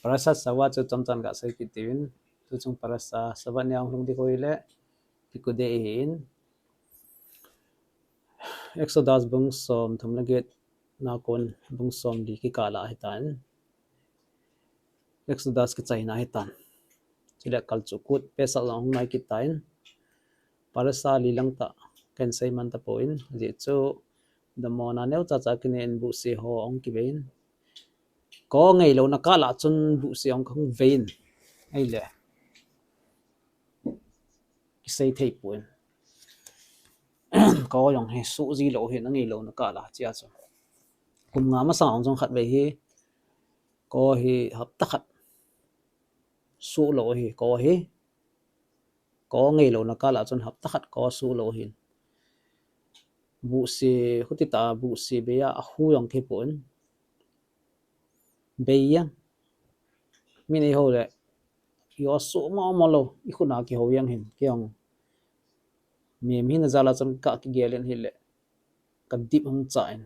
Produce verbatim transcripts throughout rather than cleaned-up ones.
Parashat Shabbat chu chomchan gasei kit diu in, tuchung Parashat Shabbat ni a hung lhung ding ho hi le Pikudei ahin. Exodus bung som thum le get na kon bung som li kikah a ahitan. Exodus kichaina ahitan. Chule Kalchuh Kut Pesach jong hung nai kit tan. Parashat li lang tah kahin sei man tapon, ajeh chu damlouna neocha cha kine in buhse ho hung kivei in. Kho ngeilouna kah a chun buhse hung kivei in. Ahile kisei thei pon. Kho jong hi suh ji lou ahin, angeilouna kah a chia chu. Kum nga masang a hung jong khatvei hi, kho hi hapta khat suh lou ahi, kho hi. Kho ngeilouna kah a chun hapta khat kho suh lou ahin. Buhse, huti tah a buhse bei a, ahu jong kipon. Bei jeng. Min eiho le, jo suh mama lou, i khut a kiho jeng hin, kei jong. Mi, mi na jal a chun ka kigel in ahile, ka dip hung cha in.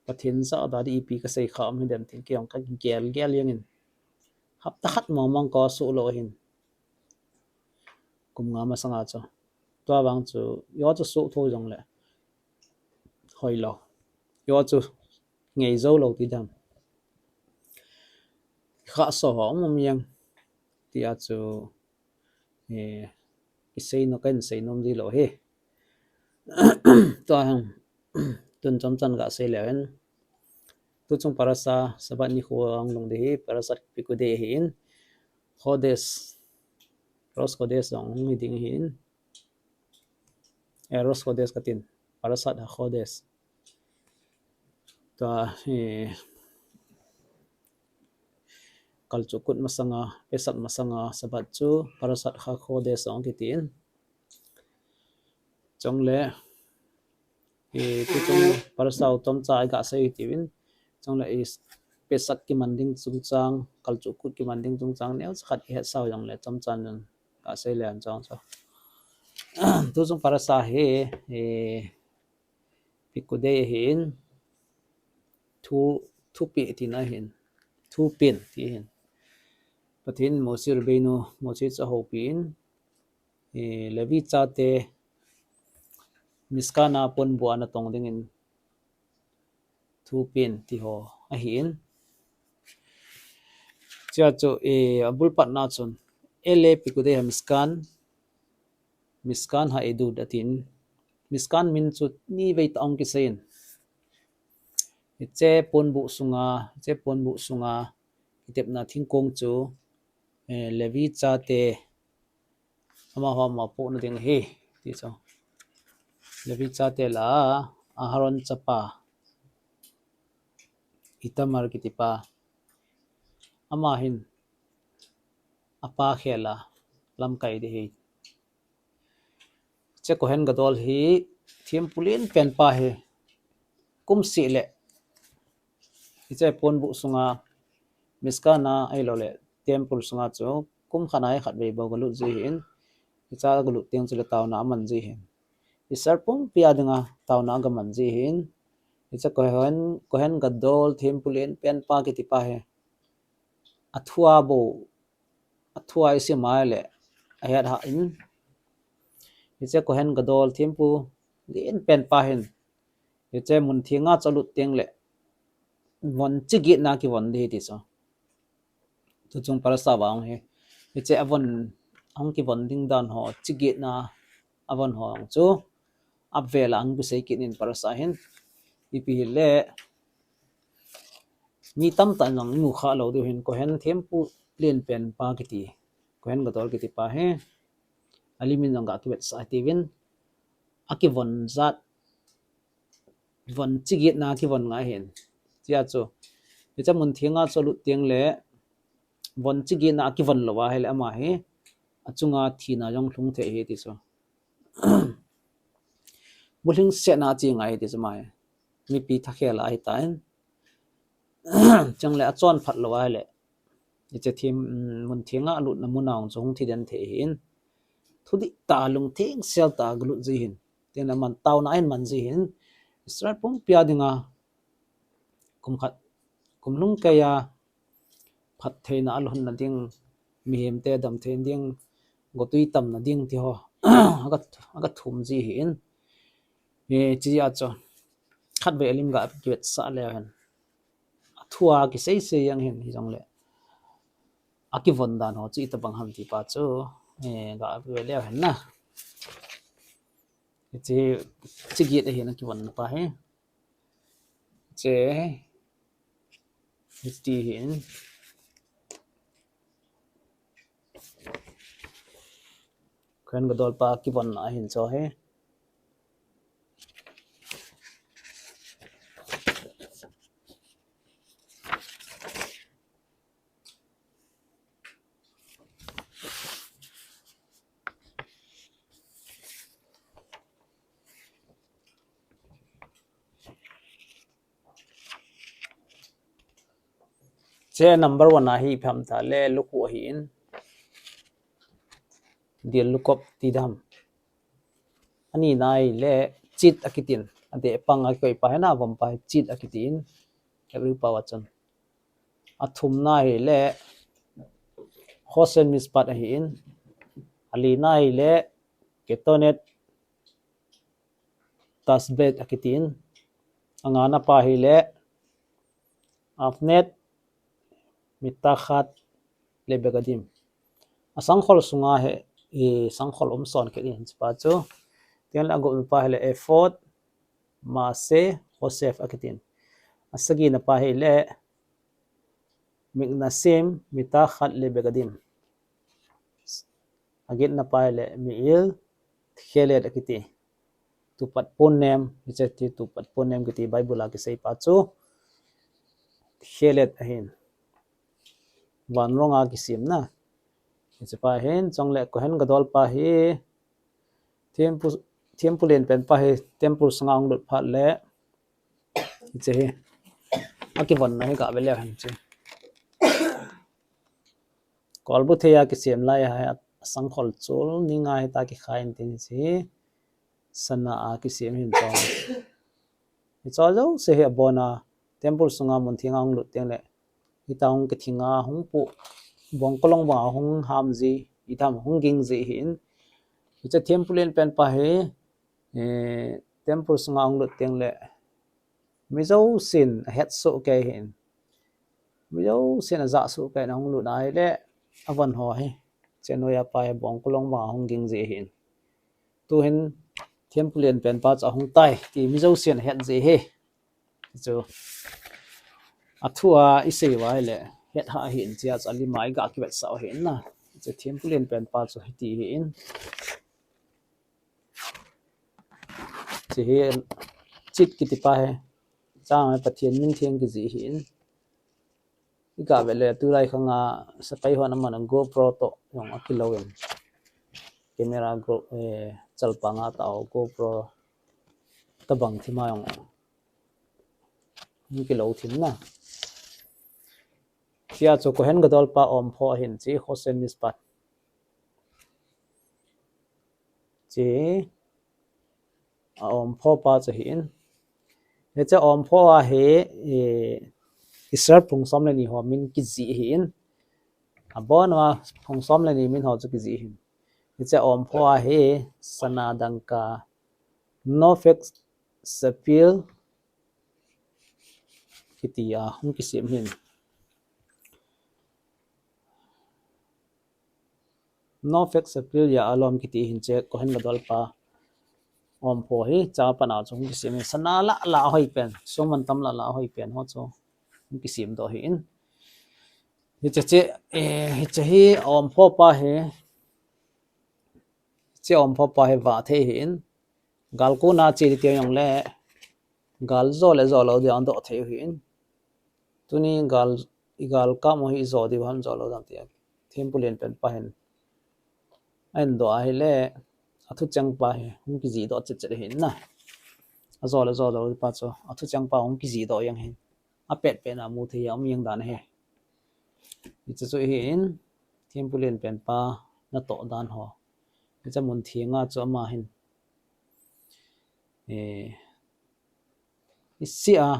Pathen jahda di ipi kasei kha um hidem tin, kei jong ka kigel gel jeng in. Hapta khat mong mong kho suh lou ahin. Kum nga masang a chu. Tua vang chu, jo chu suh thou jong le hoilou. Jo chu ngei jou lou ti dam. Kha so ho um um jeng. Tia chu, eh, kisei nom, kahin sei nom ji lou hi. Tua hang, tun chomchan gasei leu hen. Tuchung Parashat Shabbat nikho hung lhung ding hi, Parashat Pikudei ahin. Chodesh, Rosh Chodesh jong hung hi ding ahin. Eh, Rosh Chodesh katin, Parashat HaChodesh. Tua, eh, Kalchuh Kut masanga, Pesach masanga Shabbat chu Parashat HaChodesh jong kitin. Chule, eh, tuchung Parashat u chomcha iga sei tiuvin. Chule, eh, Pesach kiman ding chungchang, Kalchuh Kut kiman ding chungchang neocha khat ihet sau jongle chomcha in gasei le hen chong chu. Tuchung Parashat hi, eh, Pikudei ahin, thu, thupeh tina ahin, thupen ti ahin. Pathen Moshe Rabbeinu, Moshe chu ahoupi in, eh, Levi chate Mishkan a ponbuh a natong dingin thupen ti ho ahin. Chia chu, eh, abul patna chun, Ele Pikudei HaMishkan, Mishkan HaEdut atin. Mishkan min chu nivei tah hung kisei in. Hiche ponbuh sunga, hiche ponbuh sunga kitepna thingkong chu, eh, Levi chate, amaho amaho pohna ding ahi, ti chu. Levi chate lah a, Aharon chapa, Itamar kitipa. Ama hin, apa khel a lamkai ding ahi. Hiche Kohen Gadol hi thempu lenpen pa hi kum seh le, hiche ponbuh sunga, Mishkan a ahilou le temple sunga chu kum khat a hi khatvei bou galut ji ahin, hiche galut teng chule taona aman ji ahin. Israel pumpi a dinga taona agaman ji ahin. Hiche Kohen, Kohen Gadol thempu lenpen pa kitipa hi, athua bou, athua isim a le ahet hah in. Hiche Kohen Gadol thempu lenpen pa hin, hiche mun thenga chu alut teng le von chi get na kivon ding ahi ti chu. Tuchung Parashat vang hi, hiche avon, ahung kivon ding dan ho, chi get na avon ho chu avel a hung kisei kit in Parashat hin. Ipi hile, mi tamtah in jong imu kha lou diu hin, Kohen thempu lenpen pa kiti, Kohen Gadol kiti pa hi, alim in jong ga kivetsah tiuvin, akivon jat, von chi get na kivon ngai ahin. Chia chu, hiche mun thenga chu alut teng le, von chi get na akivon lou ahile ama hi, achunga thina jong lhung thei ahi ti chu. Bulhingsetna a che ngai ahi ti chu ama hi. Mipi thakhel ahitan. Chule achon phat lou ahile, hiche them, mun thenga alutna mun a hung chu hung thi den thei ahin. Thudih tah a lungtheng sel tah a galut ji ahin. Tin aman taona ahin man ji ahin. Israel pumpi a dinga kum khat, kumlhung keiya phattheina alhunna ding, mihemte damthei ding, gotui tamna ding ti ho, aga, aga thum ji ahin. Eh, hichea chu khatvei alim ga kivetsah leu hen, athua kisei sei jeng hin, hijongle akivon dan ho chu itobang ham ti pa chu, eh, ga ve leu hen na. Hiche, hiche gate ahin akivon pa hi. Hiche, hiti hin. Kohen Gadol pa kivon ahin chu hi. Hiche number one a hi ipi ham tile lukhuh ahin. Dil lukop ti dam. Anina hile chit akitin. Adeh pang a kikoi pa hi na, avom pa hi chit akitin. Hebrew pao a chun. Athumna hile Choshen Mishpat ahin. Alina hile Ketonet Tashbet akitin. Angana pa hile Avnet Mitachat Lebegadim. Asangkhol sunga hi, i sangkhol um son kit in hiche pa chu. Tin le agupna pa hile Ephod Maaseh Choshev akitin. Asagina pa hile Miknashim Mitachat Lebegadim. Agetna pa hile Me'il Tchelet akiti. Tupatponem, hiche ti tupatponem kiti Bible a kisei pa chu Tchelet ahin. Vanrong a kisemna. Hiche pa hin, chule Kohen Gadol pa hi, thempu, thempu lenpen pa hi, temple sunga hung lut phat le, hiche hi, akivonna hi ga ve leu hen hiche. Kolbu thei a kisem lai a hi, asangkhol chul ni nga hita kikhai in tin hiche hi. Sana a kisem hin chu. Hiche jouse hi abona temple sunga mun thenga hung lut teng le, hita hung kithing a, hung pu, bongkolong banga hung ham ji, hitam hung ging ji ahin. Hiche temple lenpen pa hi, eh, temple sunga hung lut teng le, mi jousen ahet soh kei ahin. Mi jousen ajah soh kei in ahung lut a hile, avon ho hi, hiche noiya pa hi bongkolong banga hung ging ji ahin. Tuhin thempu lenpen pa chu ahung tai ti mi jousen ahet ji ahi. Chu athua isei uva hile, het hah ahin, hichea chu alim a iga kivetsah u ahin na. Hiche thempu lenpen pa chu hiti ahin. Hiche hi chit kiti pa hi, chang hi Pathen min theng kijih ahin. Iga ve le tulai khanga sepai hon aman GoPro toh jong akilou in. Camera Go, eh, chalpang a tao GoPro tobang thima jong akilou thim na. Hichea chu Kohen Gadol pa ompho ahin hiche Choshen Mishpat. Hiche a ompho pa chu ahin. Hiche ompho a hi, eh, Israel phung som le ni ho min kijih ahin. Abon uva phung som le ni min ho chu kijih ahin. Hiche ompho a hi sana dangka Nofek Sapir kiti a hung kisem ahin. Nofek Sapir Ya'alom kiti ahin hiche Kohen Gadol pa ompho hi, hichea pat a chu hung kisem ahin, sana lah lah hoi pen, suhman tam lah lah hoi pen ho chu hung kisem doh ahin. Hiche che, eh, hiche hi ompho pa hi, hiche ompho pa hi vah thei ahin, gal kona che ding ti jongle, gal jo le jo lou dia adoh thei u ahin. Tuni gal, igal kap u hi ijo diu ham jo lou dam tia thempu lenpen pa hin ahin doh ahile, athucheng pa hi hung kijih doh chet chet ahin na. Ajo le jo lou pa chu athucheng pa hung kijih doh jeng ahin. Apet pet na mu thei a um jeng dan ahi. Hiche chu ahin, thempu lenpen pa natoh dan ho. Hiche mun thenga chu ama hin, eh, isi a,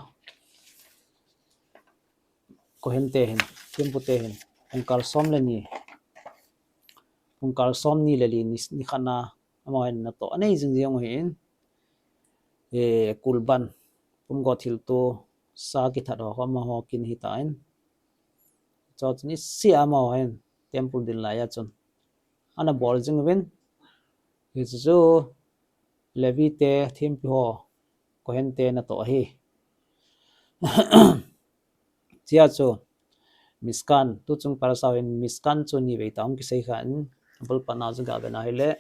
Kohen te hin, thempu te hin, pungkal som le ni, pungkal som ni le li ni, ni khat na, amaho hin natoh anei jing jing u ahin, eh, kulban, pumgo thilto, sa kithat ho, amaho kin ahitan. Chuche ni sia amaho hin, temple din lai a chun ana bol jing uvin, hichu chu Levi te, thempu ho, Kohen te natoh ahi. Chea chu Mishkan, tuchung parasha hin Mishkan chu nivei tah hung kisei khan, abul pana chu gah vena ahile,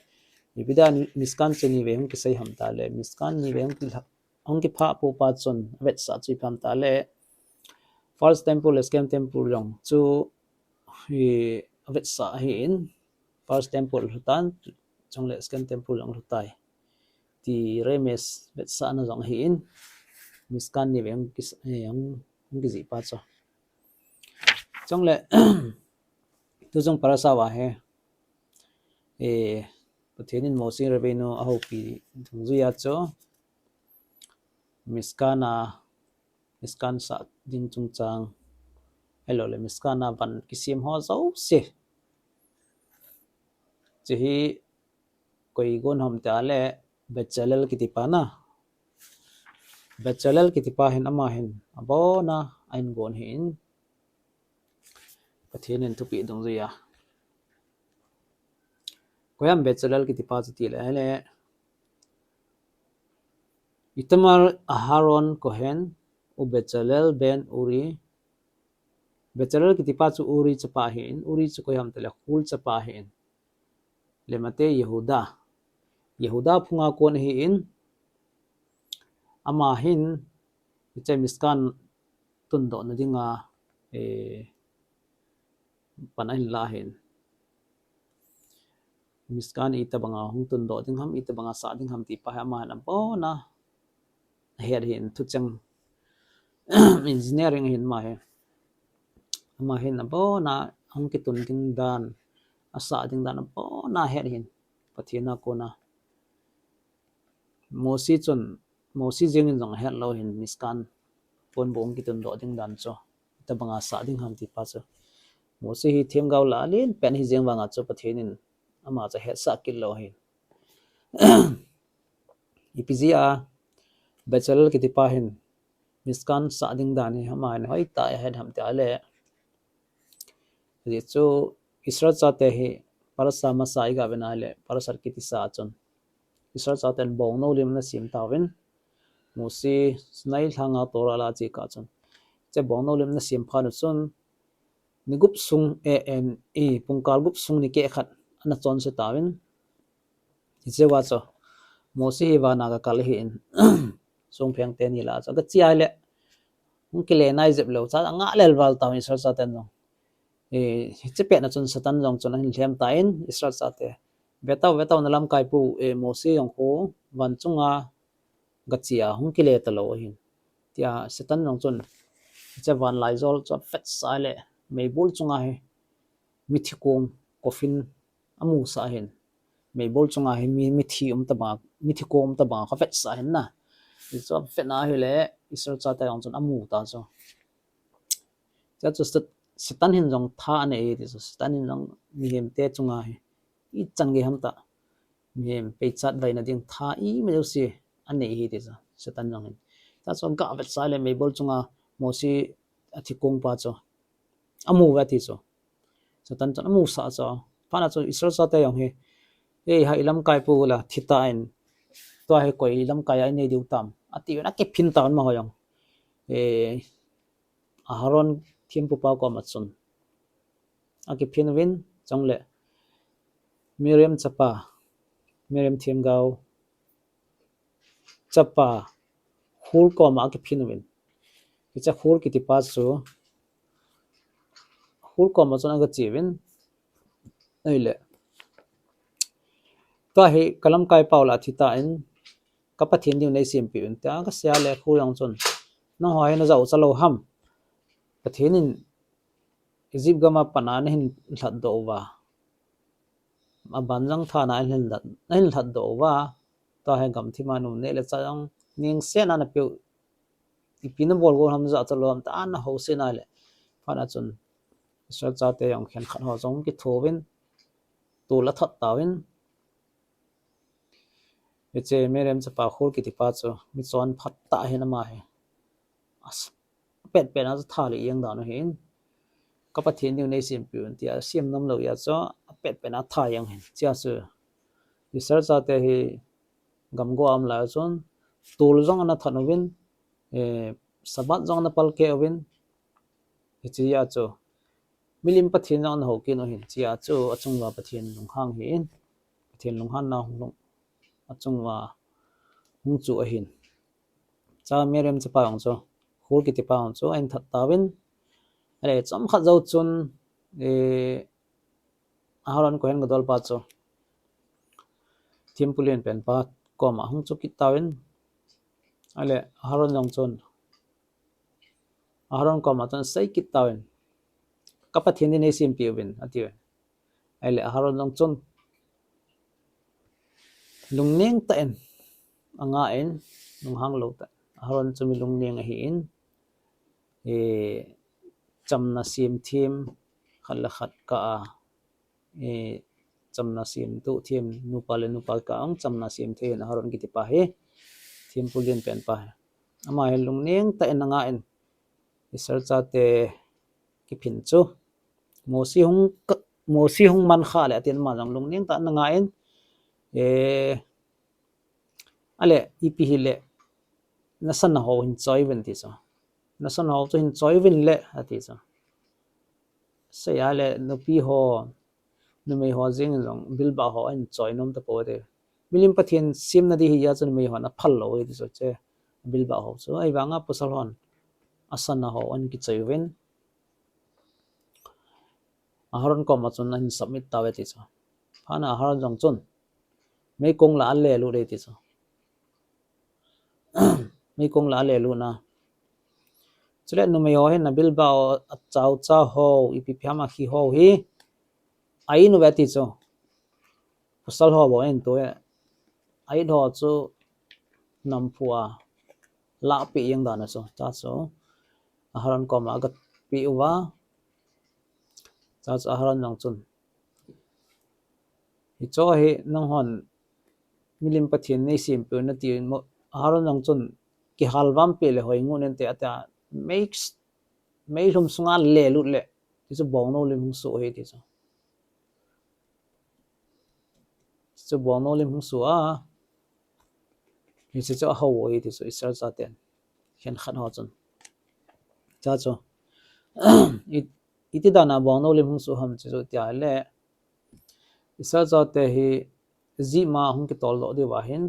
ipi dia Mishkan chu nivei hung kisei ham tile, Mishkan nivei hung kila, hung kiphah pu pa chun avetsah chu ipi ham tile, First Temple, Second Temple jong chu hi avetsah ahin, First Temple lhutan, chule Second Temple jong lhutai. Ti Remes vetsahna jong ahin, Mishkan nivei hung kis-, eh, hung, hung kijih pa chu. Chule, tuchung parasha a hi, eh, Pathen in Moshe Rabbeinu ahoupi dungjuia chu, Mishkan a, Mishkan sah ding chungchang, ahilouleh Mishkan a van kisem ho jouse. Hiche hi koi gon ham tile Bezalel kiti pa na. Bezalel kiti pa hin ama hin abona ahin gon ahin. Pathen in thupeh dungjuia. Koi ham Bezalel kiti pa chu tile ahile, Itamar Aharon Kohen, uBezalel ben Uri. Bezalel kiti pa chu Uri chapa ahin, Uri chu koi ham tile Hur chapa ahin. Lemate Yehuda. Yehuda phunga kon ahin, ama hin, hiche Mishkan tundohna dinga, eh, pan ahin la ahin. Mishkan itobanga hung tundoh ding ham, itobanga sah ding ham ti pa hi ama hin abona ahet ahin, thucheng engineering ahin ama hi. Ama hin abona hung kitun ding dan, asah ding dan abona ahet ahin, Pathen a kona. Moshe chun, Moshe jeng in jong ahet lou ahin, Mishkan ponbuh hung kitundoh ding dan chu, itobanga sah ding ham ti pa chu. Moshe hi themgao lah a len pen ahi jeng vanga chu Pathen in ama chu ahetsah kit lou ahin. Ipi jeh a Bezalel kiti pa hin Mishkan sah ding dan hi ama hin hoitah a ahet ham tile, ajeh chu Israel chate hi parasha masa igah vena ahile, Parashat Kitisa chun Israel chaten bongnou lim ana sem tauvin, Moshe Sinai lhanga Torah ala che kah chun, hiche bongnou lim ana sem phat u chun, ni gup sung, eh, eh, pungkal gup sung ni keh khat ana chonse tauvin, hichea chu Moshe hi vana gakal ahin, songpheng teni lah a chu agache ahile, hung kile nai jep leu chun angah lel val tauvin Israel chaten jong. Eh, hiche pet na chun Satan jong chun ahin lhem tan, Israel chate, Ve tao, ve tao, na lamkaipu, eh, Moshe jong khu van chunga gache a hung kile talou ahin, tia Satan jong chun hiche van laijol chu avetsah le meibol chunga hi mithi kong, coffin amusah ahin. Meibol chunga hi mi, mithi um tabang, mithi kong um tabang kha avetsah ahin na. Hichu avet na ahile Israel chate jong chun amu ta chu. Chua chu Sat-, Satan hin jong tha anei ahi ti chu. Satan hin jong mihemte chunga hi ichan gei ham tah, mihem peichat vaina ding tha imajouse anei ahi ti chu Satan jong hin. Chua chu aga vetsah le meibol chunga Moshe athi kong pa chu amu uve ti chu. Satan chun amusah chu. Phat na chu Israel chate jong hi, Ei, ha, ilamkaipu la thi tan, tua hi koi lamkai a inei diu tam, atiuvin akiphin tauvin amaho jong, eh, Aharon thempu pa koma chun akiphin uvin, chule Miriam chapa, Miriam themgao chapa Hur koma akiphin uvin. Hiche Hur kiti pa chu, Hur koma chun agache uvin, ahile, Tua hi kalamkaipau la thi tan, ka Pathen diu neisempeh un, tia akisei le Hur jong chun, Nangho hi najah u chalou ham? Pathen in Egypt gam a pat a nahin lhatdoh uva, abanjang tha a nahin lhat, nahin lhatdoh uva, tua hi gamthip a numei le chah jong nengsetna napeu, ipi nabol gon ham, najah u chalou ham, tia ana housen ahile, Phat a chun Israel chate jong khenkhat ho jong kithouvin, tol athat tauvin. Hiche Miriam chapa Hur kitipa chu mi chonphat tah ahin ama hi. As, apet pet na chu tha le jeng dan u ahin. Ka Pathen diu nei sempeh un tia sem nom lou jeh a chu apet pet na tha jeng ahin. Chea chu Israel chate hi gamgo a um lai chun tol jong ana that uvin, eh, Sabbath jong ana palkeh uvin, hiche jeh a chu milim Pathen jong ana hou kit u ahin. Chea chu achunguva Pathen lunghang ahin. Pathen lunghanna hung lhung achunguva hung chu ahin. Cha Miriam chapa jong chu, Hur kitipa jong chu ahin that tauvin. Ale chomkhat jou chun, eh, Aharon Kohen Gadol pa chu thempu lenpen pa koma hung chu kit tauvin. Ale Aharon jong chun, Aharon koma chun asei kit tauvin, Ka Pathen diu nei sempeh uvin, atiuvin. Ahile Aharon jong chun lungneng tah in anga in, lunghang lou tah. Aharon chu mi lungneng ahin, eh, chamna semthem khat le khat kah a, eh, chamna semthem, nupa le nupa kah a jong chamna semthem ahin Aharon kitipa hi, thempu lenpen pa hi. Ama hi lungneng tah in anga in, Israel chate kiphin chu Mosi hung ka-, Mosi hung man kha le atin ama jong lungneng tah in anga in, eh, ale ipi hile nasana ho hin choi uvin ti chu. Nasana ho chu hin choi uvin le ati chu. Sei a le nupi ho, numei ho jeng in jong bilbah ho ahin choi nom tapou ati. Milim Pathen semna ding hi jeh a chu numei hon aphal lou ati chu che bilbah ho chu. Ahivanga pasal hon asana ho ahin kichoi uvin. Aharon koma chun ahin submit tauve ti chu. Phat a Aharon jong chun meikong lah a alelut e ti chu. Meikong lah a alelut na. Chule numei ho hin abilbah ho, achaocha ho, ipi ipi ham akhi ho hi a-in uve ti chu. Pasal ho bou ahin to e. A-it ho chu namphu a lahpeh jeng dan a chu. Cha chu Aharon koma agapeh uva. Cha chu Aharon jong chun, hicho hi nanghon milim Pathen nei sempeh un nati in, Aharon jong chun kihal vam peh le hoi ngut inte ati a, mei, meilhum sunga alelut le, ti chu bongnou lim hung soh hi ti chu. Chu bongnou lim hung soh a, hiche chu ahou hi ti chu Israel chaten, khenkhat ho chun. Cha chu, i, iti dan a bongnou lim hung soh ham ti chu tia le, Israel chate hi Egypt a hung kitoldoh diu ahin,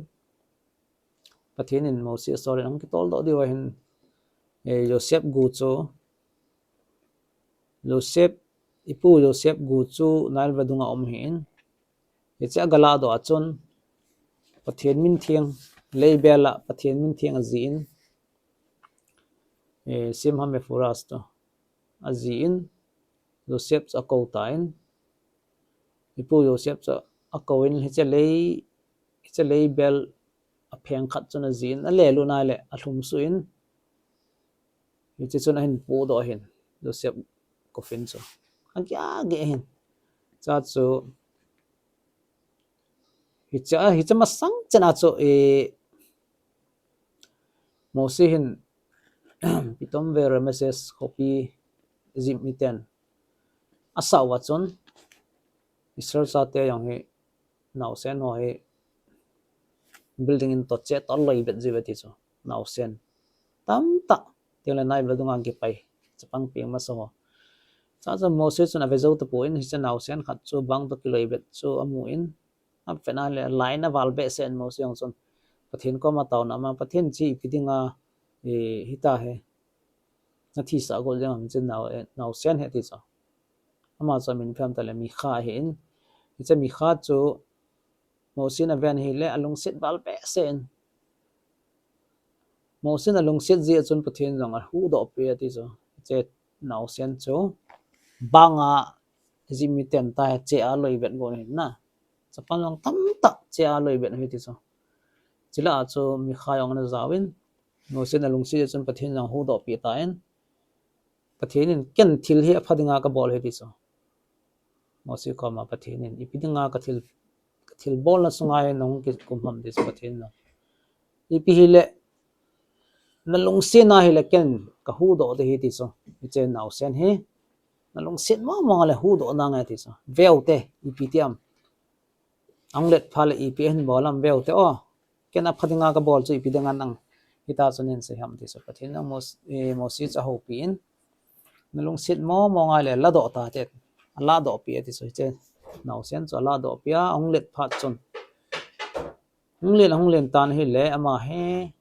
Pathen in Mosi asol in hung kitoldoh diu ahin, eh, Joseph gu chu, Joseph, ipu Joseph gu chu Nile vadung a um ahin, hiche agalahdoh a chun Pathen min theng, leibel a Pathen min theng ajih in, eh, Shem Ham Mephorash chu ajih in, Joseph chu akou tan, ipu Joseph chu akou in, hiche lei, hiche leibel apheng khat chun ajih in, alelut na le alhum suh in, hiche chun ahin pohdoh ahin, Joseph coffin chu. Ageh ageh ahin. Cha chu, hiche, hiche masang chan a chu, eh, Mosi hin Pithom ve Rameses khopi Egypt miten asah uva chun Israel chate jong hi naosen ho hi building in toh cheh toh aloibet jiuve ti chu. Naosen tamtah, tengle Nile vadung a kipai, chapang peng masa ho. Cha chu Mosi chun ave jou tapon, hiche naosen khat chu bang toh kiloibet chu amun, avet a le line aval behseh in Mosi jong chun Pathen koma taona ama, Pathen, hiche ipi dinga, eh, hita hi nathisah got jeng ham, hiche nao, eh, naosen hi ti chu. Ama chu amin ipi ham tile Mikha ahin, hiche Mikha chu Mosi in aven ahile alungset val behseh in, Mosi in alungset jeh a chun Pathen jong ahuhdoh peh e ti chu. Hiche naosen chu bang a Egypt miten tahi cheh a aloibet got ahin na. Chapang jong tamtah cheh a aloibet ahi ti chu. Chule a chu Mikha jong ana jaovin, Mosi in alungset jeh a chun Pathen jong ahuhdoh peh tan, Pathen in ken thil hi apha dinga kabol ahi ti chu. Mosi koma Pathen in ipi dinga kathil, kathil bolna sunga hi nahung kikum ham ti chu Pathen in. Ipi hile, nalungsetna hile ken kahuhdoh ding ahi ti chu. Hiche naosen hi nalungset mong mong le huhdoh nange ti chu. Veute, ipi ti ham. Ahung let phat le ipi ahin bol ham veute o. Ken apha dinga kabol chu ipi dinga nang hitia chu nahin sei ham ti chu. Pathen in Mos-, eh, Mosi chu ahoupi in. Nalungset mong mong le ladoh tate. Aladohpi e ti chu hiche. Naosen chu aladohpi a, ahung let phat chun. Hung len, hung len tan ahile ama hi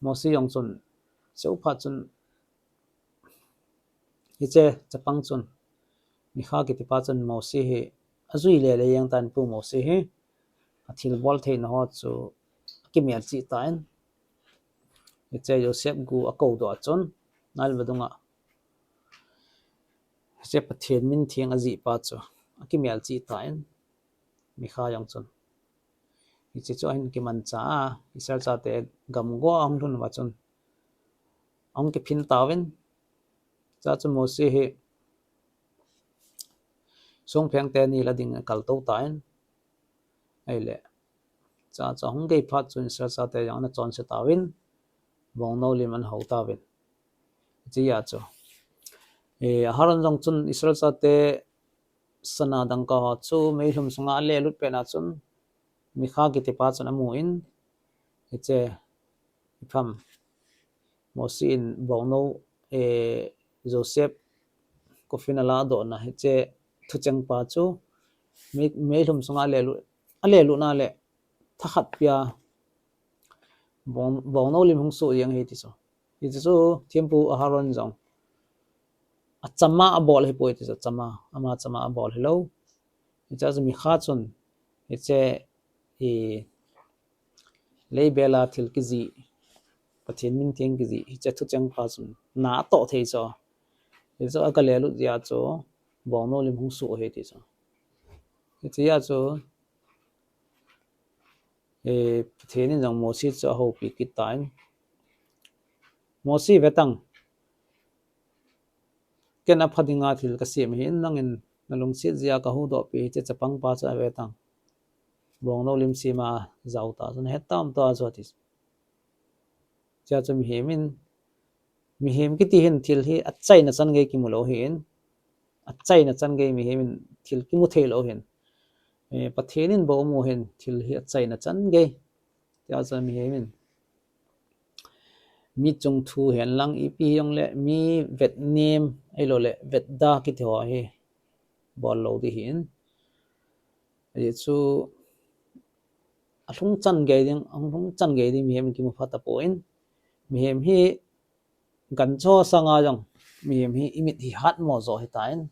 Mosi jong chun, cheu phat chun, hiche chapang chun, Mikha kitipa chun Mosi hi ajui lele jeng tan, pu Mosi hi athil bol theina ho chu akimelchih tan. Hiche Joseph gu akoudoh a chun, Nile vadunga hiche Pathen min theng ajih pa chu akimelchih tan, Mikha jong chun. Hiche chu ahin kimancha a, Israel chate gamgo ahung lhun uva chun ahung kiphin tauvin. Chua chu Mosi hi songpheng teni la ding akaltou tan. Ahile, chua chu ahung gei phat chun Israel chate jong ana chonse tauvin, bongnou lim ana hou tauvin. Hichea chu, eh, Aharon jong chun Israel chate sana dangka ho chu meilhum sunga alelut pet na chun, Mikha kitipa chun amun, hiche, ipi ham, Mosi in bongnou, eh, Joseph coffin aladohna hiche thucheng pa chu mei, meilhum sunga alelut, alelut na le thakhat pia bong, bongnou lim hung soh jeng ahi ti chu. Hichu thempu Aharon jong achama abol ahipoi ti chu, achama, ama chama abol hilou. Hichea chu Mikha chun, hiche, i, leibela thil kijih, Pathen min theng kijih, hiche thucheng pa chun na atoh thei chu. Hichu aga lelut jeh a chu bongnou lim hung soh ahi ti chu. Hichea chu, eh, Pathen in jong Mosi chu ahoupi kit tan. Mosi, vetang. Ken apha dinga thil kasem ahin, nangin nalungset jeh a kahuhdohpi hiche chapang pa chu avetang. Bongnou lim sema jao ta chu nahet tam ta chu ati. Chua chu mihem in, mihem kiti hin thil hi achaina chan gei kimu lou ahin, achaina chan gei mihem in thil kimu thei lou ahin. Eh, Pathen in bou amu ahin thil hi achaina chan gei. Chua chu mihem in mi chung thu hen lang ipi hijongle mi vetnem, ahilou le vetda kiti ho hi bol lou ding ahin. Ajeh chu alhung chan gei ding, alhung chan gei ding mihem kimu pha tapon. Mihem hi gancha ho sanga jong, mihem hi imit hi hatmo jo ahitan.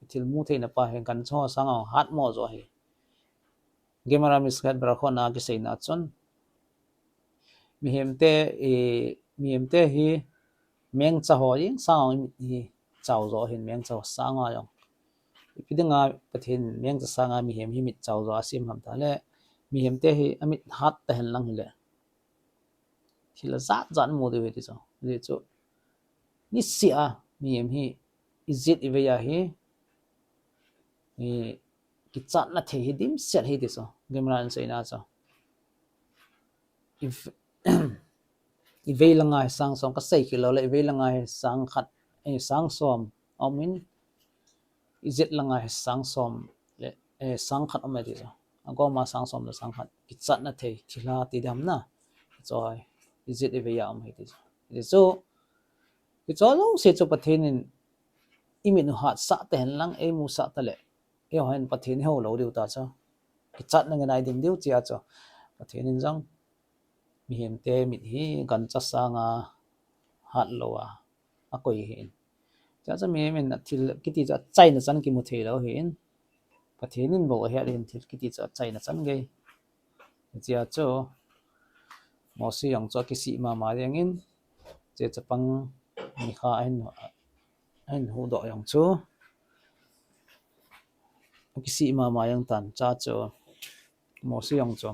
Thil mu theina pa hi gancha ho sanga hatmo jo ahi. Gemara Masekhet Berachot na kiseina chun, mihem te, eh, mihem te hi mengcha ho jeng sanga imit hi chao jo ahin, mengcha ho sanga jong. Ipi dinga Pathen mengcha sanga mihem hi mit chao jo asem ham tile, mihem te hi amit hat ta hen lang hile, thil ajat jat mu diu ahi ti chu. Ajeh chu niseh a mihem hi ijet ivei a hi, i, kichatna thei hi dimset ahi ti chu. Gemara in aseina chu, i, ivei langa hi sang som, kasei kit lou le, ivei langa hi sang khat, eh, sang som aumin, ijet langa hi sang som le, eh, sang khat aum e ti chu. Agoma sang som le sang khat kichatna thei thilha ti dam na. Chu hi ijet ivei a um ahi ti chu. Ti chu, hiche jouse chu Pathen in imit u hatsah ta hen lang, eimusah ta le, eiho hin Pathen ihou lou diu ta chu. Kichatna ngen a iding diu chea chu. Pathen in jong mihem te mit hi gancha sanga hat lou a akoi ahin. Chua chu mihem in athil kiti chu achaina chan kimu thei lou ahin. Pathen in bou ahet in thil kiti chu achaina chan gei. Chea chu Mosi jong chu akisih mama jeng in, hiche chapang Mikha ahin, ahin huhdoh jong chu akisih mama jeng tan. Chua chu Mosi jong chu,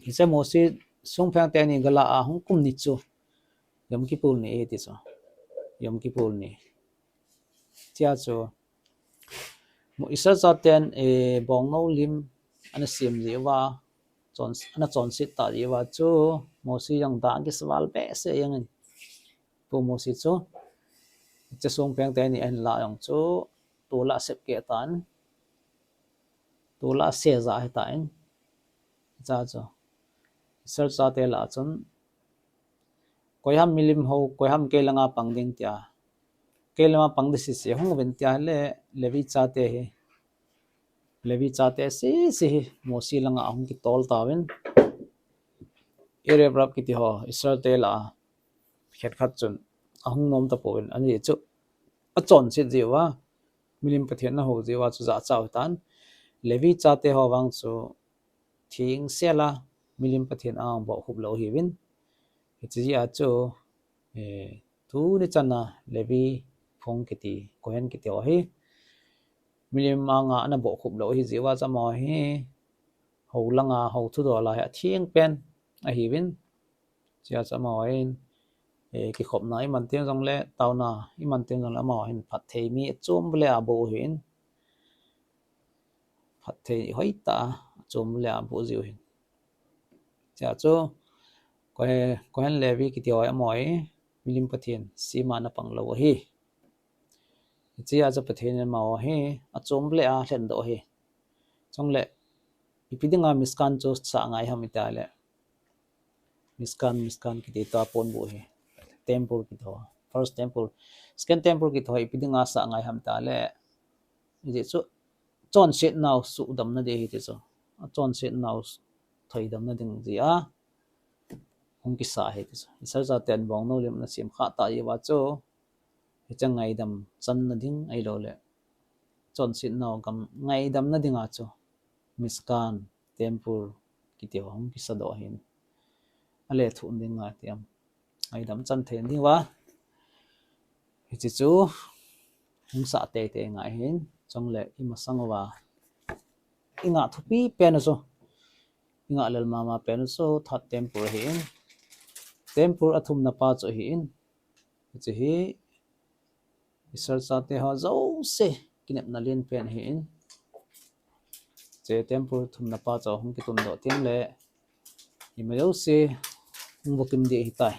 hiche Mosi songpheng teni gala a hung kum ni chu Yom Kippur ni ahi ti chu. Yom Kippur ni. Tia chu Israel chaten bongnou lim ana sem jeh uva, ana chonset ta jeh uva chu Mosi jong dah kisa val behseh jeng in. Pu Mosi chu, hiche songpheng teni ahin lah jong chu, tol a sep keh tan, tol a seja hitan, cha chu, Israel chate lah chun, koiham milim ho, koiham kei langa pang ding tia, kei langa pang ding sese hung uvin tia le, Levi chate hi, Levi chate sese hi Mosi langa ahung kitol tauvin, Arab rap kiti ho, Israel te lah a khenkhat chun ahung nom tapouvin, ani chu achonset jeh uva, milim Pathen ana hou jeh uva chu jachat u hitan, Levi chate ho vang chu thengsel a milim Pathen a bohkhup lou hiuvin, hiche jeh a chu, tuni chana Levi phung kiti, Kohen kiti ho hi, milim anga ana bohkhup lou ahi jeh uva chu amaho hi, hou langa, hou thudol a hi atheng pen ahiuvin, chea chu amaho hin, kikhopna iman teng jongle, taona iman teng jongle, amaho hin phatthei mi achom le aboh ahin, phatthei hoitah a achom le aboh jiu hin. Chea chu, Kohen Levi kiti ho hi amaho hi, milim Pathen sema ana pang lou ahi. Hichea chu Pathen in amaho hi, achom le alhendoh ahi. Chule, ipi dinga Mishkan chu sah ngai ham itile, Mishkan, Mishkan kiti tua ponbuh hi, temple kiti ho, first temple, second temple kiti ho ipi dinga sah ngai ham itile, hijeh chu chonsetnau suhdamna ding ahi ti chu, achonsetnau thoidamna ding jeh a hung kisah ahi ti chu. Israel chaten bongnou lim ana sem khah tah jeh uva chu, hiche ngaidam channa ding ahiloule, chonsetnau gam ngaidamna dinga chu Mishkan, temple kiti ho hung kisadoh ahin, alethuh ding ngai ti am, ngaidam chan thei ding uva, hiche chu hung sah teitei ngai ahin, chule imasang uva ingah thupi pen u chu, ingah lel mama pen u chu third temple ahin, temple athumna pa chu ahin, hiche hi Israel chate ho jouse kinepna len pen ahin, hiche temple thumna pa chu hung kitundoh tengle, ima jouse hung vokim ding ahitai.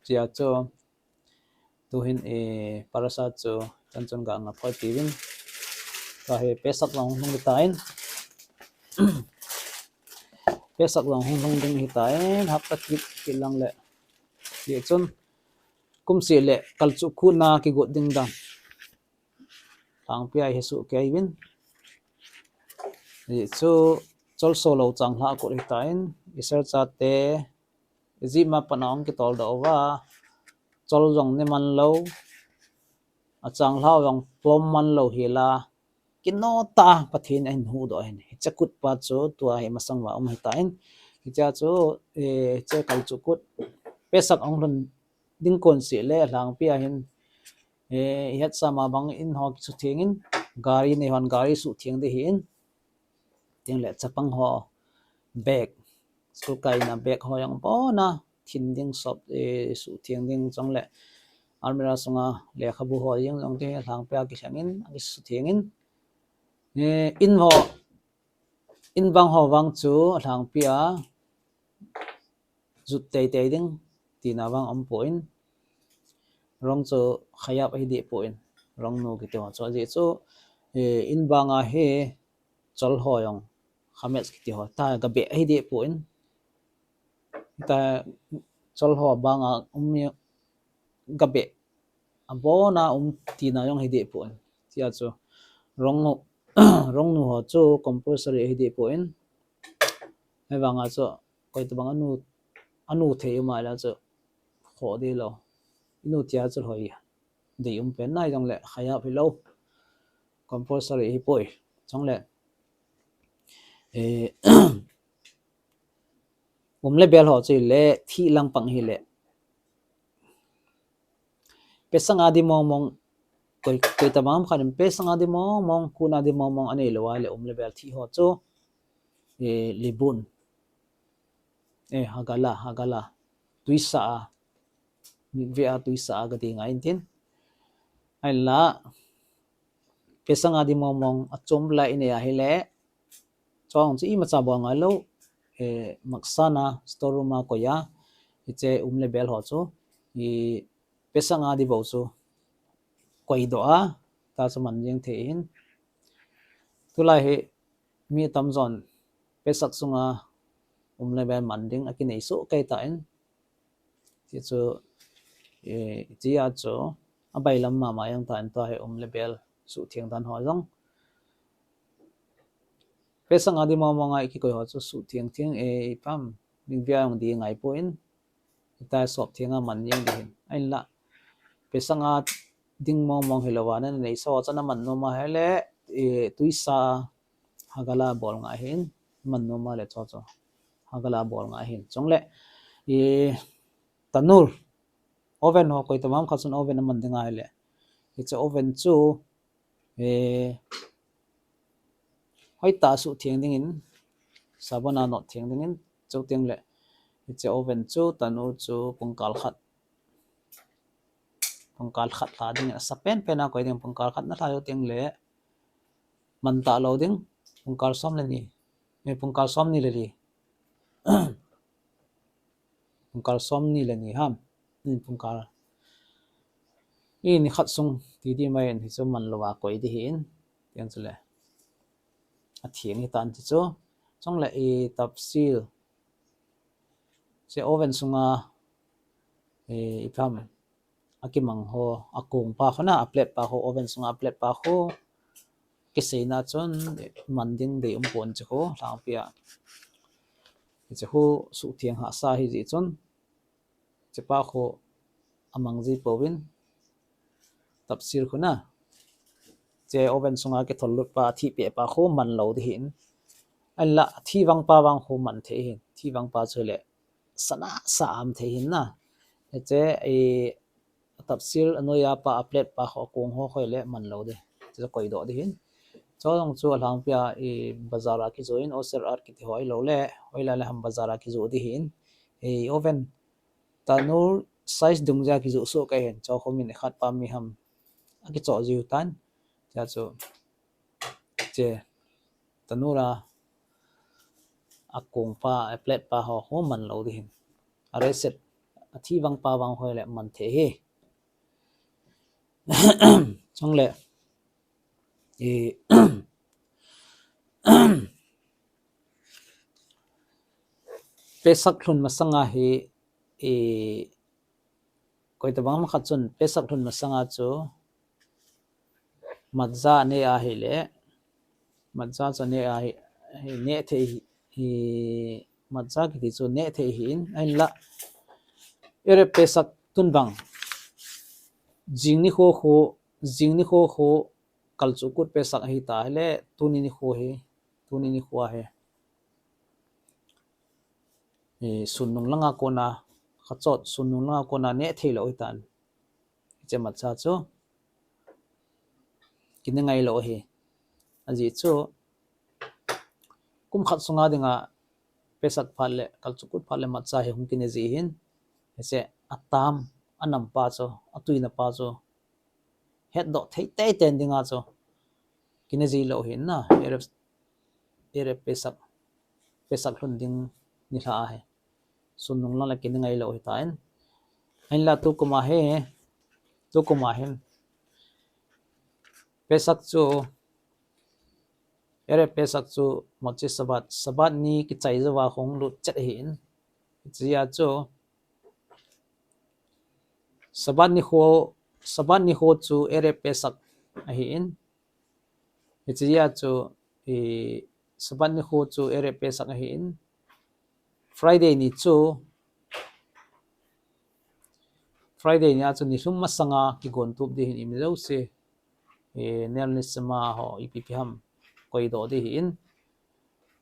Chea chu, tuhin parasha chu chan chun ga ngap hoi tiuvin, tua hi Pesach jong hung lhung hitan, Pesach jong hung lhung ding ahitan, hapta kit kit lang le, hijeh chun, kumseh le kalchuh kutna kigot ding dan, lhangpia hi suhkei uvin, hijeh chu, cholso lou changlhah kut ahitan, Israel chate Egypt a pat a hung kitoldoh uva, chol jong ne man lou, achanglhah jong plom man lou hila, kinoh tah a Pathen in ahin huhdoh ahin, hiche kut pa chu tua hi masang uva um ahitan, hichea chu, hiche kalchuh kut, Pesach ahung lhun ding kon seh le alhangpia hin, ihetsah ma bang in ho kisuthengin, gari nei hon gari suhtheng ding ahin, tengle chapang ho bag, school kaina bag ho jong abona, thin ding sop, suhtheng ding chule almirah sunga lekhabu ho jeng jong chu alhangpia kilhengin, akisuthengin, in ho, in bang ho vang chu alhangpia jut teitei ding tina vang aumpoi, rong chu khayab ahidehpoi, rongnu kiti ho chu, ajeh chu, in banga hi chol ho jong, chametz kiti ho, ta gabeh ahidehpoi, ta chol ho banga um gabeh, abona um tina jong hidehpoi, tia chu, rongnu ho chu compulsory ahidehpoi, hivanga chu, koitobang anu thei um ahile chu, khoh dehlou, inu tia chu lhoi dei um pen nai jongle khayab hilou, compulsory ahipoi, chule um le bel ho chu hile thih lang pang hile, Pesach a di mongmong, koi, koitobang khat in Pesach a di mongmong, kut a di mongmong aneilou ahile um le bel thih ho chu, libun, hagala, hagala, tuisa a, mikve a tuisa a kati ngai intin. Ahinla, Pesach a ding mongmong a chom lai inei ahile, chong chu imacha bol ngai lou, eh, maksana store room a koi a, hiche um le bel ho chu, i Pesach a ding bou chu koidoh a, ta chu man jeng thei hin. Tulai hi mi tamjon Pesach sunga um le bel man ding akinei soh kei tan. Ti chu, eh, tia chu abailam mama jeng tan, tua hi um le bel suhtheng dan ho jong. Pesach a ding mongmong a ikikoi ho chu suhtheng theng, eh, ipam, mikve a jong ding ngai pon, ita sop theng a man jeng ding hin. Ahinla, Pesach a ding mongmong hilou a, nanei sa ho chu naman nom ahile, eh, tuisa Hagala bol ngai hin, man nom a le chu chu. Hagala bol ngai hin. Chule, eh, tanur, oven ho, koi tabang khat chun oven aman ding ahile, hiche oven chu, eh, hoitah a suhtheng dingin, sabon a not theng dingin, chuteng le, hiche oven chu, tanur chu pungkal khat, pungkal khat lha dingin, asa penpen a koi ding, pungkal khat nalha jou teng le, man talou ding, pungkal som le ni, eh, pungkal som ni le li. Pungkal som ni le ni ham. Ni pungkal. I ni khat sung ti di mai in hichu man lou a koi ding hin. Tiang chule. Atheng hitan ti chu. Chule i tapsil. Hiche oven sunga, eh, ipam, akimang ho, akong pa khu na, aplate pa khu, oven sunga aplate pa khu. Kiseina chun man ding dei um pon chu khu, lhangpi a. Hiche khu suhtheng hahsa hijeh chun, hiche pa khu amang ji pouvin, tapsil khu na. Hiche oven sunga kithol lut pa, athipeh pa khu man lou ding hin. Ahinla, athi vang pa vang khu man thei hin. Thi vang pa chu le, sana sa am thei hin na. Hiche, eh, tapsil anoi a pa, aplate pa khu, akong ho khu le man lou ding. Chu koidoh ding hin. Chujong chu alhangpi a, eh, bazar a kijoh in, Oser Art kiti ho ahilou le, hoilai le ham bazar a kijoh ding hin. Eh, oven, tanur size dungjui a kijoh soh kei hin. Chu khu min khat pa mi ham akichoh jiu tan. Tia chu, hiche, tanur a, akong pa, aplate pa ho, ho man lou ding hin. Areset, athi vang pa vang khu le man thei hi. Chule, i, Pesach lhun masanga hi, i, koi tabang khat chun Pesach lhun masanga chu matzah ne ahile, matzah chu ne ahi, hi ne thei hi, matzah kiti chu ne thei hin, ahinla, Erev Pesach tun bang, jing nikho khu, jing nikho khu, kalchuh kut Pesach ahi ta hile, tuni nikho hi, tuni nikho ahi. Eh, sun nung langa kona, khachot sun nung langa kona ne thei lou hitan. Hiche matzah chu kine ngai lou ahi. Ajeh chu kum khat sunga dinga Pesach phat le, kalchuh kut phat le matzah hi hung kine ji hin. Hiche atam, anam pa chu, atuina pa chu hetdoh thei teitei dinga chu kine ji lou hin na, Erev, Erev Pesach, Pesach lhun ding nilhah ahi. Sun nung lang le kine ngai lou hitan. Ahinla tukum a hi, tukum a hin Pesach chu, Erev Pesach chu Motzei Shabbat, Shabbat ni kichai jouva hung lut chet ahin. Hichea chu Shabbat nikho, Shabbat nikho chu Erev Pesach ahin. Hichea chu, i, Shabbat nikho chu Erev Pesach ahin. Friday ni chu, Friday nia chu nilhum masanga kigon tup ding hin, imi jouse, eh, Nehal Nishmat ho ipi ipi ham koidoh ding hin,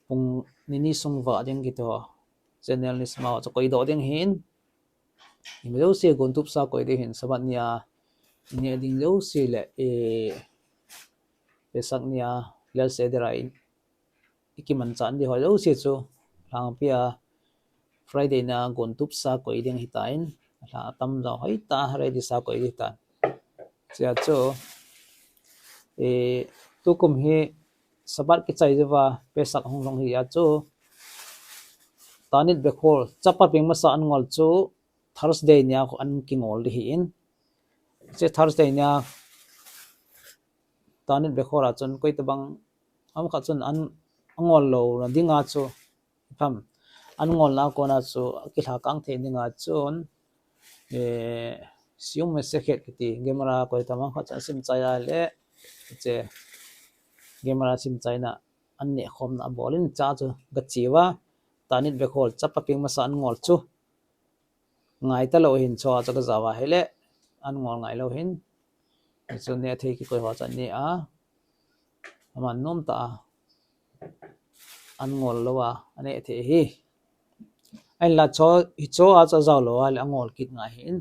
pung ni ni sung vah ding kiti ho, Nehal Nishmat ho chu koidoh ding hin, imi jouse gon tup sa koi ding hin, Shabbat nia ineh ding jouse le, eh, Pesach nia Leil Seder a in, ikimanchah ding ho jouse chu, lhangpia Friday nia gontup sa koi ding hitan, lha atam jong hoitah ready sa koi ding hitan. Chia chu, eh, tukum hi Sabbath kichai jouva Pesach hung lhung hi a chu, Ta'anit Bechor, chapa peng masa an ngol chu Thursday nia khu an kingol ding hin. Hiche Thursday nia Ta'anit Bechor a chun koi tabang, amaho khat chun an ngol louna dinga chu, ipi ham, an ngolna kona chu akilha kang thei dinga chun, eh, Siyum Masechet kiti Gemara koi tabang khat chun asim chai a le, hiche Gemara sim chaina an neh khomna abol in, cha chu gache uva, Ta'anit Bechor, chapa peng masa an ngol chu ngai talou hin, chua chu kajao a hile, an ngol ngai lou hin. Hichu neh thei kikoi ho chu an neh a, aman nom tah a an ngol lou a, aneh thei hi. Ahinla chu, hichu a chu ajao lou a le angol kit ngai hin.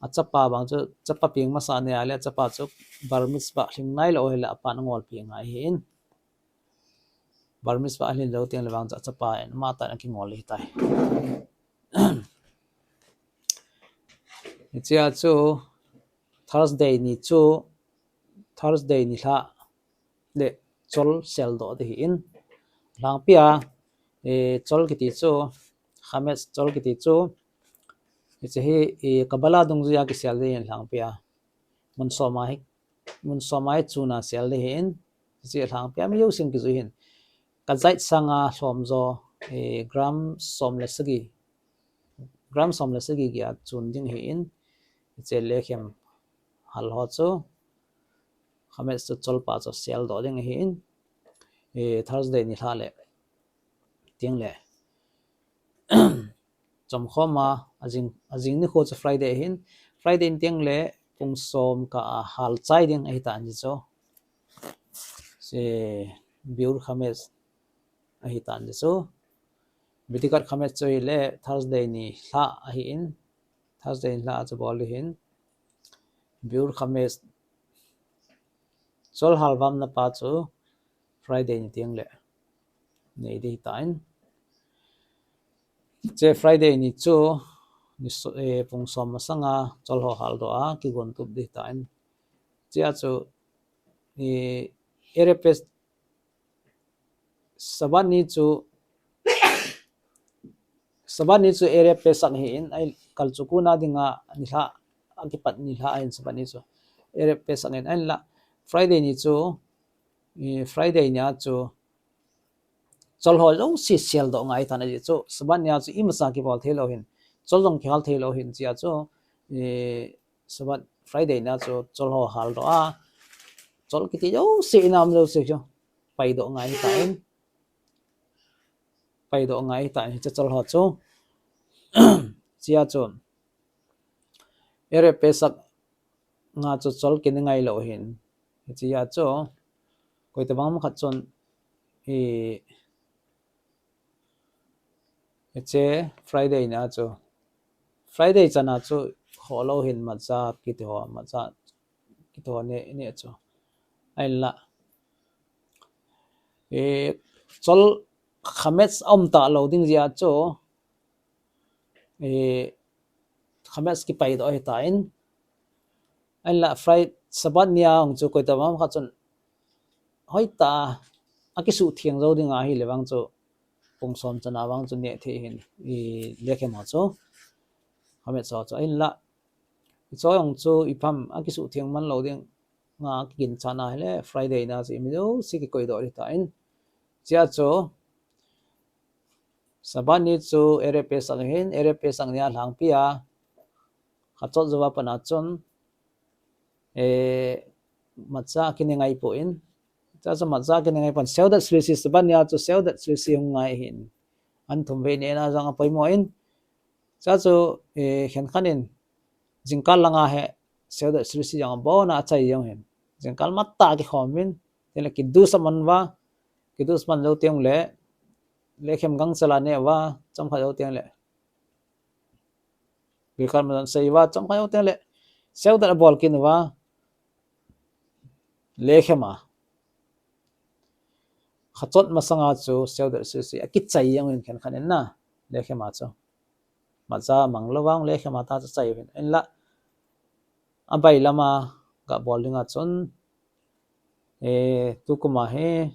Achapa vang chu, chapa peng masa anei a le, achapa chu Bar Mitzvah lhing nailou hile, apan angolpi ngai hin. Bar Mitzvah alhin jou teng le vang chu achapa in amatah in akingol ding hitai. Hichea chu Thursday ni chu, Thursday ni lha le chol seldoh ding hin. Lhangpia, eh, chol kiti chu, chametz chol kiti chu, hiche hi, eh, Kabbalah dungjuia kisel ding hin lhangpia. Mun soma hi, mun soma hi chuna sel ding hin, hiche lhangpia mi jousen kijui hin. Kazait sanga lhomjo, eh, gram som le sagi, gram som le sagi geiya chun ding hin, hiche lechem hal ho chu, chametz chu cholpa chu seldoh ding hin, eh, Thursday ni lha le, teng le, chomkhom a, ajing, ajing nikho chu Friday hin, Friday ni teng le pung som kah a hal chai ding ahitan hichu. Hiche biur chametz ahitan hichu. Bdikat chametz chu hile Thursday ni lha ahin, Thursday ni lha chu bol ding hin. Biur chametz, chol halvamna pa chu Friday ni teng le nei ding hitan. Hiche Friday ni chu, ni so-, eh, pung som masanga chol ho haldoh a kigon tup ding hitan. Hichea chu, eh, Erev Pes-, Sabbath ni chu, Sabbath ni chu Erev Pesach hin, ahin kalchuku na dinga ni lha, akipat ni lha ahin Sabbath ni chu. Erev Pesach hin, ahinla Friday ni chu, eh, Friday nia chu, chol ho jouse seldoh ngai tan ahi chu. Sabbath nia chu imacha kibol thei lou hin, chol jong kihal thei lou hin hichea chu, eh, Sabbath Friday nia chu chol ho haldoh a, chol kiti jouse, inam jouse chu paidoh ngai hitan. Paidoh ngai hitan hiche chol ho chu. Hichea chu Erev Pesach nga chu chol kinei ngai lou hin. Hichea chu, koi tabang khat chun, i, hiche Friday nia chu, Friday chana chu khoh lou hin, matzah kiti ho, matzah kiti ho neh, neh chu. Ahinla, eh, chol chametz aum talou ding jeh a chu, eh, chametz kipaidoh ahitan. Ahinla Friday, Sabbath nia hung chu koi tabang khat chun hoitah a akisuhtheng jou ding ahile vang chu, pung som chana vang chu neh thei hin, i, lechem ho chu, chametz ho chu. Ahinla, hiche jong chu ipi ham, akisuhtheng man lou ding, nga kiginchat na hile, Friday nia chu imi jouse kikoidoh ding hitan. Hichea chu, Sabbath ni chu Erev Pesach hin, Erev Pesach nia lhangpia, kachot jouva pat a chun, eh, matzah kinei ngai poi. Hichea chu matzah kinei ngai pon, Seudat Shlishit, Sabbath nia chu Seudat Shlishit hung ngai hin. An thum vei nehna jong apoimo in. Hichea chu, eh, khenkhat in, jingkah langa hi Seudat Shlishit jong abona achai jong hin. Jingkah matah a kikhom in, teng le kiddush aman uva, kiddush man jou teng le, lechem gangchel a neh uva, chomkhat jou teng le, Birkat Hamazon sei uva, chomkhat jou teng le, Seudat abol kit uva, lechem a. Kachot masanga chu Seudat Shlishit akichai jong in khenkhat in na, lechem a chu. Matzah mang lou vang lekhem a ta chu chai u hin. Hinla, abai lama gabol dinga chun, eh, tukum a hi,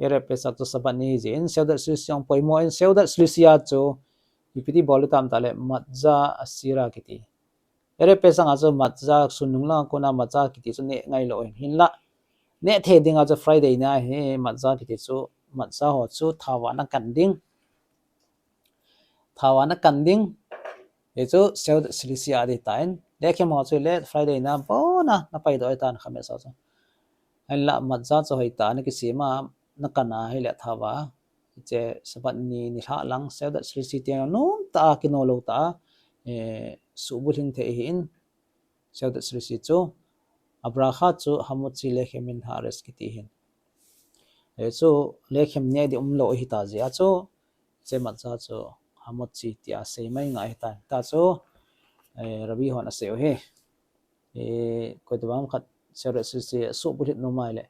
Erev Pesach chu Sabbath ni hi jeh in, Seudat Shlishit jong poimo in, Seudat Shlishit a chu, ipi ti bol u tam tile, Matzah Asira kiti. Erev Pesach a chu Matzah, sun nung langa kona Matzah kiti chu neh ngai lou hin. Hinla, neh thei dinga chu Friday ni a hi Matzah kiti chu, Matzah ho chu thao a na kan ding. Thao a na kan ding. Hichu Seudat Shlishit a ding tan. Lekhem ho chu le Friday ni a bon a na paidoh tan Chametz ho chu. Hinla Matzah chu hoitah a na kisem a na kan a hile thao a. Hiche Sabbath ni nilhah lang Seudat Shlishit teng nom tah a kino lou tah a, eh, suhbulhing thei ahin. Seudat Shlishit chu, Abracha chu Hamotzi Lechem Min Haaretz kiti hin. Hichu lekhem neh ding umlou ahita jeh a chu, hiche Matzah chu Hamotzi tia sei mai ngai ahitan. Hita chu, eh, Rabbi hon asei u hi. Eh, koitobang khat Seudat Shlishit suhbulhit nom a hile,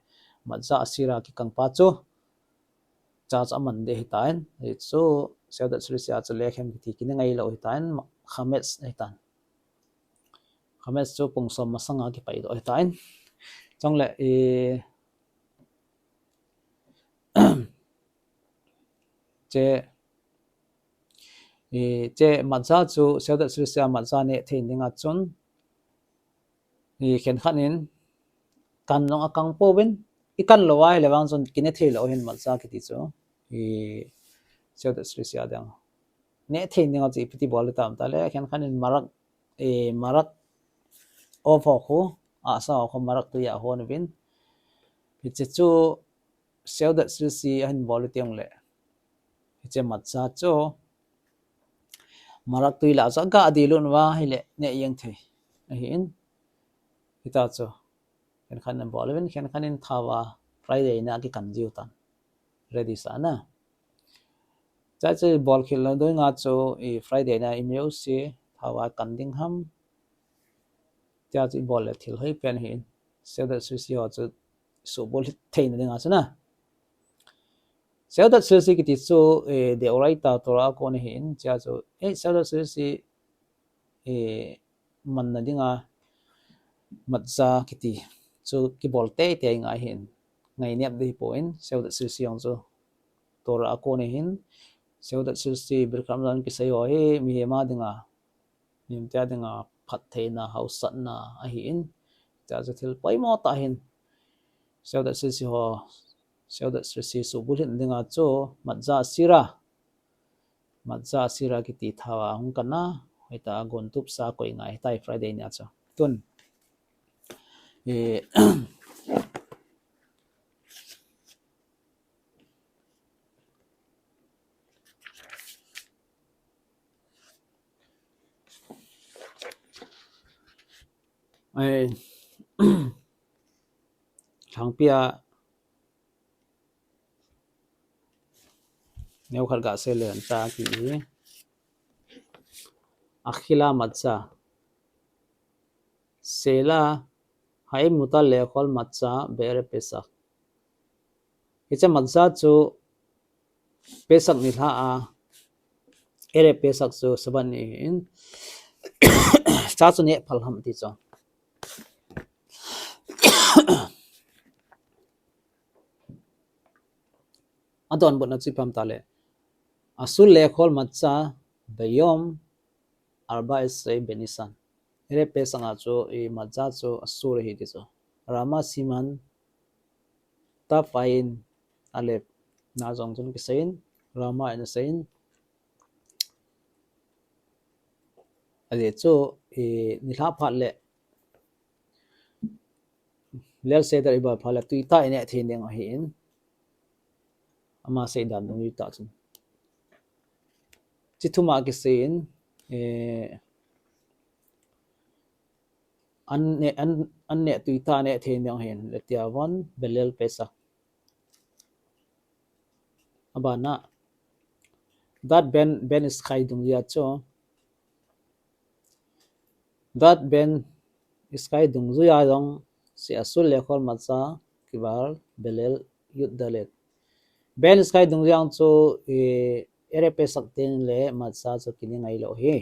Matzah Asira kikang pa chu, cha chu aman ding ahitan. Hichu Seudat Shlishit a chu lekhem kiti kine ngai lou ahitan, Chametz ahitan. Chametz chu pung som masanga kipaidoh ahitan. Chule, eh, hiche, eh, hiche Matzah chu Seudat Shlishit a Matzah neh thei dinga chun, eh, khenkhat in kan jong akang pouvin, i kan lou a hile vang chun kine thei lou hin Matzah kiti chu, eh, Seudat Shlishit a ding. Neh thei dinga chu ipi ti bol u tam tile, khenkhat in marak, eh, marak ov ho khu, asa ho khu marak tui a hon uvin. Hiche chu Seudat Shlishit ahin bol u teng le, hiche Matzah chu marak tui lah a chu aga dih lut uva hile neh jeng thei ahin. Hita chu khenkhat in bol uvin, khenkhat in thao a Friday ni a kikan jiu tan. Ready sa na. Hiche chu bol khel lou dinga chu, i Friday ni a imajouse thao a kan ding ham. Hitia chu ibol le thil hoi pen ahin. Seudat Shlishit ho chu suhbulhit theina dinga chu na. Seudat Shlishit kiti chu, eh, Deoraita Torah a kon ahin, hichea chu, eh, Seudat Shlishit, eh, manna dinga Matzah kiti chu kibol teitei ngai ahin, ngainep ding hipon, Seudat Shlishit jong chu Torah a kon ahin, Seudat Shlishit Birkat Hamazon kisei ho hi mihem a dinga, mihem tia dinga phattheina, hausatna ahin, hichea chu thil poimo tah ahin, Seudat Shlishit ho, Seudat Shlishit suhbulhit dinga chu Matzah Asira, Matzah Asira kiti thao a hung kan a, hoitah a gontup sa koi ngai ahitai Friday ni a chu. Tun, eh, ai, lhangpi a neokhat gasei leu hen, ta ki hi. Akhila Matzah. Sela, Haim mutar le'echol matzah be'erev Pesach. Hiche matzah chu Pesach nilhah a, Erev Pesach chu Sabbath ni ahin, cha chu neh phal ham ti chu. Adonbutna chu ipi ham tile, asur le'echol matzah beyom arba esrei beNissan. Erev Pesach a chu i matzah chu asur ahi ti chu. Rama siman taf ayin alef na jong chun kiseiyin, Rama in aseiyin. Ajeh chu, i, nilhah phat le Leil Seder ibol phat le tuitah ineh thei ding ahin. Ama seidan dungjui tah chun. Chi thum a kiseiyin, eh, an neh, an, an neh tuitah neh thei ding ahin. Letia von, Beleil Pesach. Abana, Dat ben, ben Iskay dungjui a chu. Dat ben Iskay dungjui a jong, she'asur le'echol matzah kivar beleil yud dalet. Ben Iskay dungjui a chu, i, Erev Pesach teng le matzah chu kine ngai lou hi.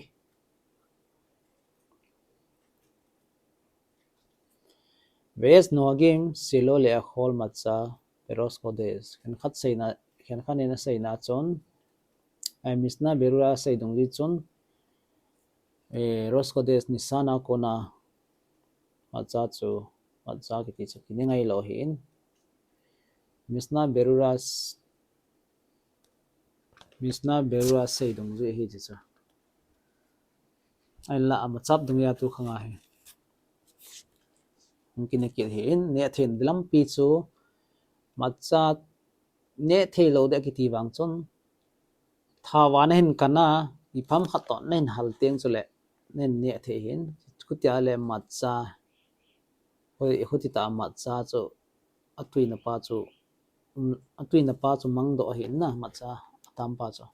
Ve'ez Nohagim, Shiloh le Achol matzah, be'Rosh Chodesh. Khenkhat seina, khenkhat in aseina chun, eh, Mishnah Berurah sei dungjuiya chun, eh, Rosh Chodesh Nisan a kona matzah chu, matzah kiti chu kine ngai lou ahin. Mishnah Berurah s-, Mishnah Berurah sei dungjuiya hi ti chu. Ahinla ama chap dungjuiya tu khang ahi. Hung kine kit ahin, neh thei lampi chu matzah neh thei lou ding kiti vang chun, thao a nahin kan a, ipi ham khat toh nahin hal teng chule, nahin neh thei ahin. Chutia le matzah, hoi, hoi ti ta matzah chu, atuina pa chu, um, atuina pa chu mangdoh ahin na, matzah, atam pa chu.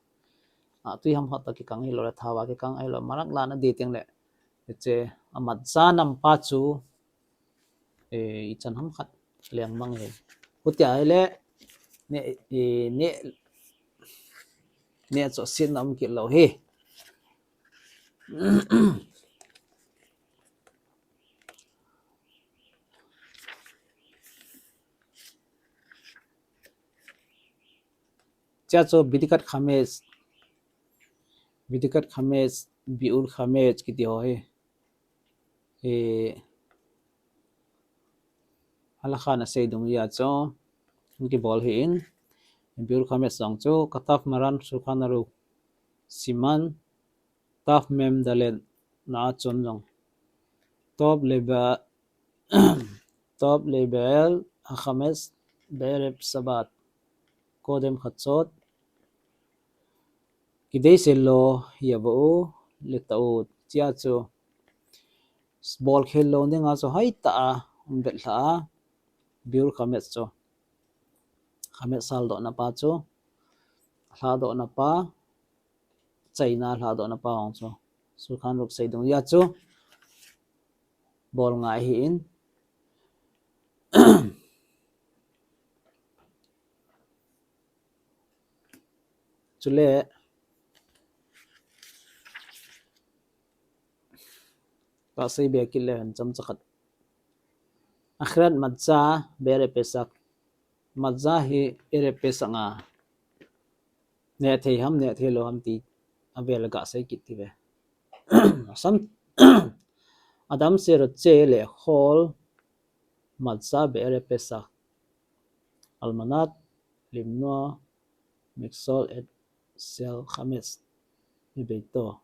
Atui ham khat toh kikang hilou le, thao a kikang ahilou, marak la na di teng le, hiche, a matzah nam pa chu, eh, ichan ham khat leng mang hi. Hutia ahile, neh, eh, neh, neh chu sin na um kit lou hi. Chia chu Bidikat Chametz, Bidikat Chametz, Bi'ur Chametz kiti ho hi. Eh, Halakha na sei dungjuiya chu, kibol ahin, Bi'ur Chametz jong chu, Katav Maran Shulchan Aruch, Siman, Tav Mem Dalet na a chun jong. Tov leba-, Tov leba'el hachametz be'erev Shabbat, kodem chatzot, kidei se lo yava'u leta'ut. Chia chu, bol khel lou dinga chu hoitah a, um bet lha a, Bi'ur Chametz chu. Chametz haldohna pa chu, haldohna pa, chaina haldohna pa hong chu. Shulchan Aruch sei dungjuiya chu, bol ngai ahin. Chule, kasei be kit le hen chomcha khat. Achirat matzah be'erev Pesach. Matzah hi erev Pesach a neh thei ham, neh thei lou ham ti avel a kasei kit ti ve. Asam, Adam sherotze le'echol matzah be'erev Pesach, al manat limnoa mikshol et shel chametz mibeito.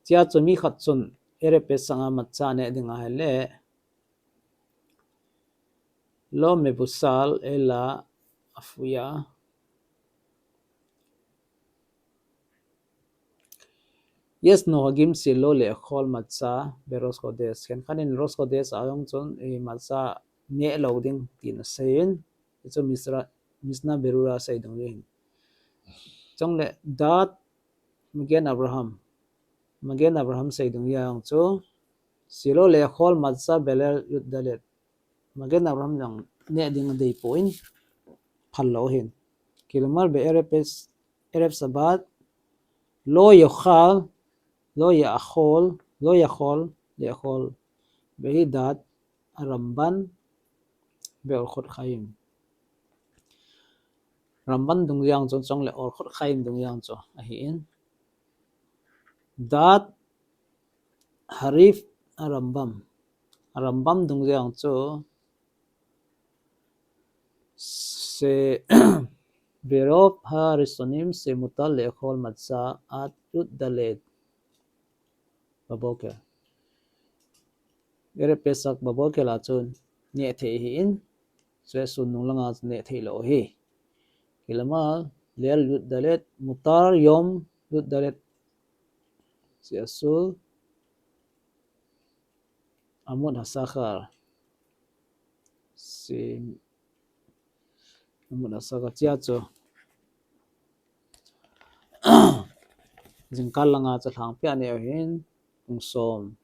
Chia chu mi khat chun erev Pesach a matzah neh ding ahile, lo mevusal ela afuya. Yes, Nohagim Shiloh le'echol matzah be'Rosh Chodesh. Khenkhat in Rosh Chodesh a jong chun, eh, matzah neh lou ding tin asei in. Hichu Misra-, Mishnah Berurah sei dungjuiya hin. Chule Da'at Magen Avraham. Magen Avraham sei dungjuiya jong chu, Shiloh le'echol matzah beleil yud dalet. Magen Avraham jong neh ding adei poi, phal lou hin. Kilomar be'erev Pes-, erev Shabbat, lo yochal, lo ya'achol, lo yachol le'echol, vehi da'at Ramban be'Orchot Chaim. Ramban dungjuiya chu chule Orchot Chaim dungjuiya chu ahin. Da'at Harif Rambam. Rambam dungjuiya chu se verov harishonim shemutar le'echol matzah ad yud dalet baboker. Erev Pesach baboker a chun neh thei ahin, chule sun nung langa neh thei lou ahi. Kilomar leil yud dalet, mutar yom yud dalet, she'asur amud hashachar. Amud hashachar chia chu jingkah langa chu lhangpi a neh u ahin, pung som,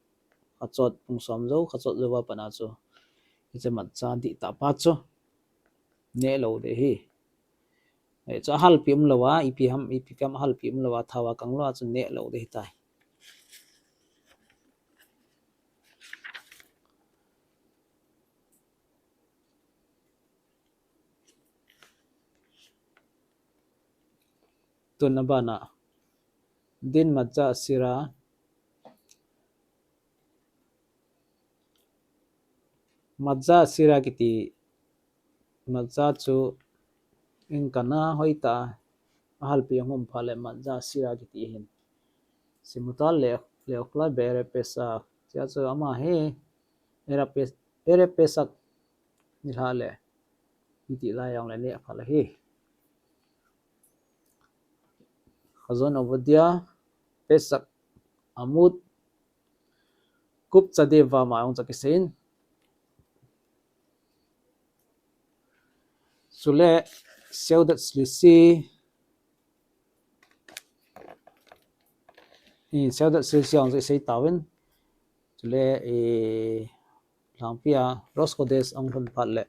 chachot pung som jou, chachot jou a pat a chu Hiche matcha dih tah pa chu neh lou ding ahi. Hichu ahalpi umlou a, ipi ham, ipi ham ahalpi umlou a, thao a kang lou a chu neh lou ding ahitai. Tun abana, din matcha sira. Matcha sira kiti, matcha chu in kana hoitah a ahalpi ahung um phat le matcha sira kiti ahin. Simuta le, leokla bere pesa. Tia chu ama hi, era pes-, ere pesak nilhah le. Iti lai jong le neh phat le hi. Khazon Ovadia, Pesach, Amud, Kupcha Deva ma jong chu kisei in. Chule, Seudat Shlisi, i, Seudat Shlisi jong chu isei tauvin. Chule, i, lhangpia, Rosh Khodesh ahung lhun phat le.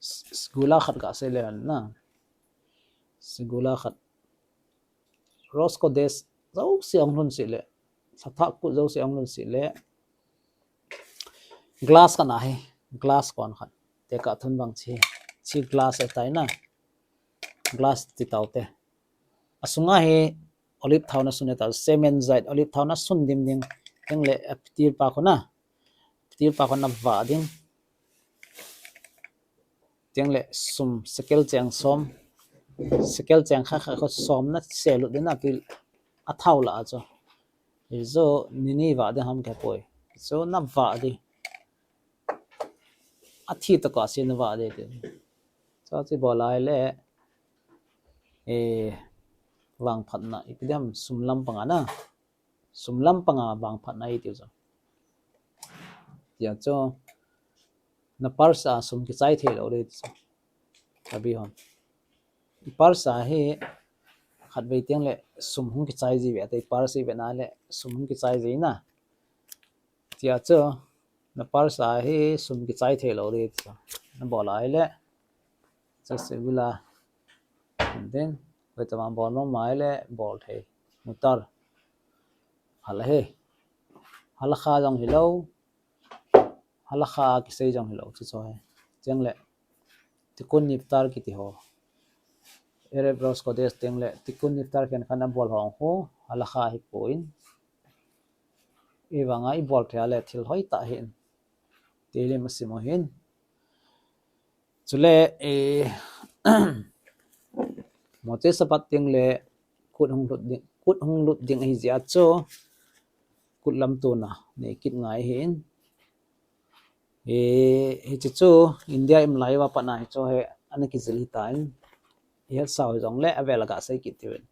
S-, Segula khat kasei le na. Segula khat. Rosh Khodesh jouse ahung lhun sih le. Lhathak kut jouse ahung lhun sih le. Glass khat ahi. Glass kon khat. Tekah thun vang chi. Chi glass ahitai na. Glass ti taute. Asunga hi olive thao nasun ahitai. Semen zait olive thao nasun dimdim. Teng le, eh, pitir pa khu na. Pitir pa khu navah ding. Teng le sum sekel cheng som. Sekel cheng khat khat khu som naselut ding na pi athao lah a chu. Hichu nini vah ding ham kipui. Chu navah ding. Athi tokah se navah ding ti. Chuche bol lai le, eh, vangphatna, ipi diham sum lampanga na. Sum lampanga vangphatna iti chu. Tia chu, na purse a sum kichai thei lou ding ti chu. Abi hon. I purse a hi khatvei teng le sum hung kichai ji ve, ati purse i ve na le sum hung kichai ji na. Tia chu, na purse a hi sum kichai thei lou ding ti chu. Na bol lai le. Chu Segula. And then, koi tama bol mong mai le bol thei. Mutar. Halahe. Halakha jong hilou. Halakha kisei jong hilou. Chu chu hi. Cheng le. Tikkun Niftar kiti ho. Erev Rosh Khodesh teng le. Tikkun Niftar khen khan abol ho khu. Halakha hipon. Ivanga ibol thei le thil hoitah ahin. Tehillim asim u ahin. Chule, eh, Motzei Shabbat teng le kut hung lut ding, kut hung lut ding ahi jeh a chu, kut lamtona nei kit ngai ahin. Eh, hiche chu India im lai uva pat a hichu hi ana kijil hitan. Ihet sau hijongle avel a gasei kit diu ahin.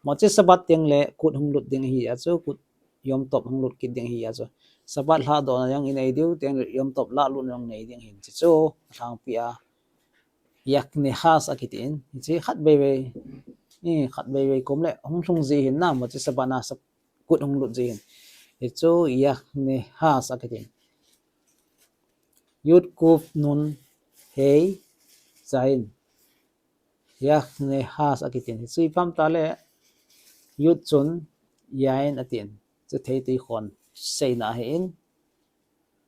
Motzei Shabbat teng le kut hung lut ding ahi a chu, kut Yom Tov hung lut kit ding ahi a chu. Shabbat lhadohna jong inei diu, teng le Yom Tov lahlutna jong nei ding ahin. Hiche chu alhangpi a Yaknehas akitin. Hiche khatvei vei, i, khatvei vei kom le hung lhung ji ahin na, Motzei Shabbat na Shab-, kut hung lut ji ahin. Hichu Yaknehas akitin. Yud Kuf Nun Hei Zayin. Yaknehas akitin. Hichu ipi ham tile, Yud chun Yayin atin. Chu thei tui khon seina ahin.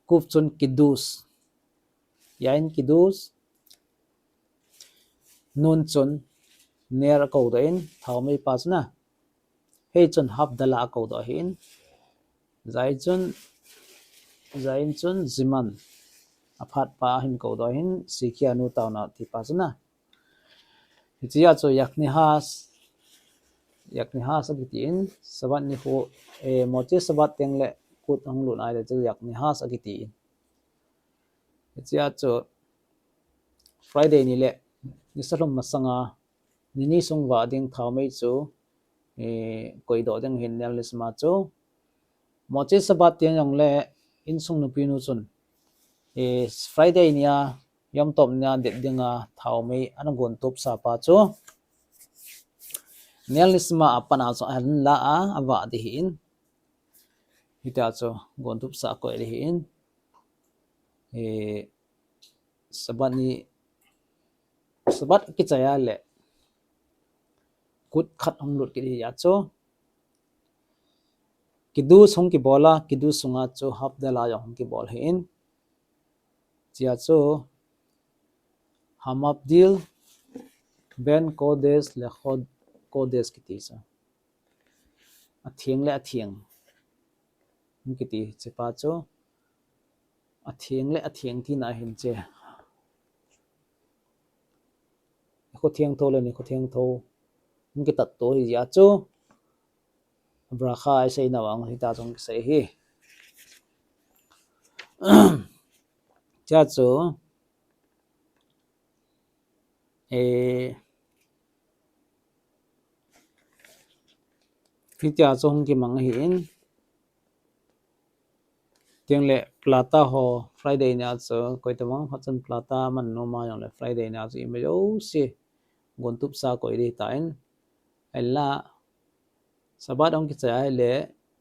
Kuf chun Kiddush. Yayin Kiddush. Nun chun Ner akoudoh in, thaomei pa chu na. Hei chun Havdalah akoudoh ahin. Zayin chun, Zayin chun Ziman. Aphat pa ahin koudoh ahin, Sikhianu taona ti pa chu na. Hiche a chu Yaknehas, Yaknehas akitin, Shabbat nikho, eh, Motzei Shabbat teng le kut hung lut nai le chu Yaknehas akitin. Hiche a chu Friday ni le, nisa lhum masanga, nini sung vah ding thaomei chu, eh, koidoh ding ahin Ner Nishma chu. Motzei Shabbat teng jongle, insung nupi nu chun, eh, Friday nia, Yom Tov nia det dinga thaomei ana gontup sa pa chu. Ner Nishma a pat a chu ahin la a, avah ding ahin. Hitia chu gontup sa akoi ding ahin. Eh, Sabbath ni, Sabbath kichai a le kut khat hung lut kit hi a chu. Kiddush hung kibol a, Kiddush sunga chu Havdalah jong hung kibol hi in. Chia chu Hamavdil ben Kodesh le Kodesh kiti chu. Atheng le atheng. Hung kiti chepa chu. Atheng le atheng tina hin che. Kho thiangtho le nikho thiangtho hung kitat to hi jeh a chu. Bracha isei na vang hita chu hung kisei hi. Chia chu. Eh, Hitia chu hung kimang ahi in. Tiang le plata ho Friday nia chu koi tamang phat chun plata man nom a jong le Friday nia chu ima jouse gon tup sa koi ding ta in. Ahinla Sabbath hung kichai a le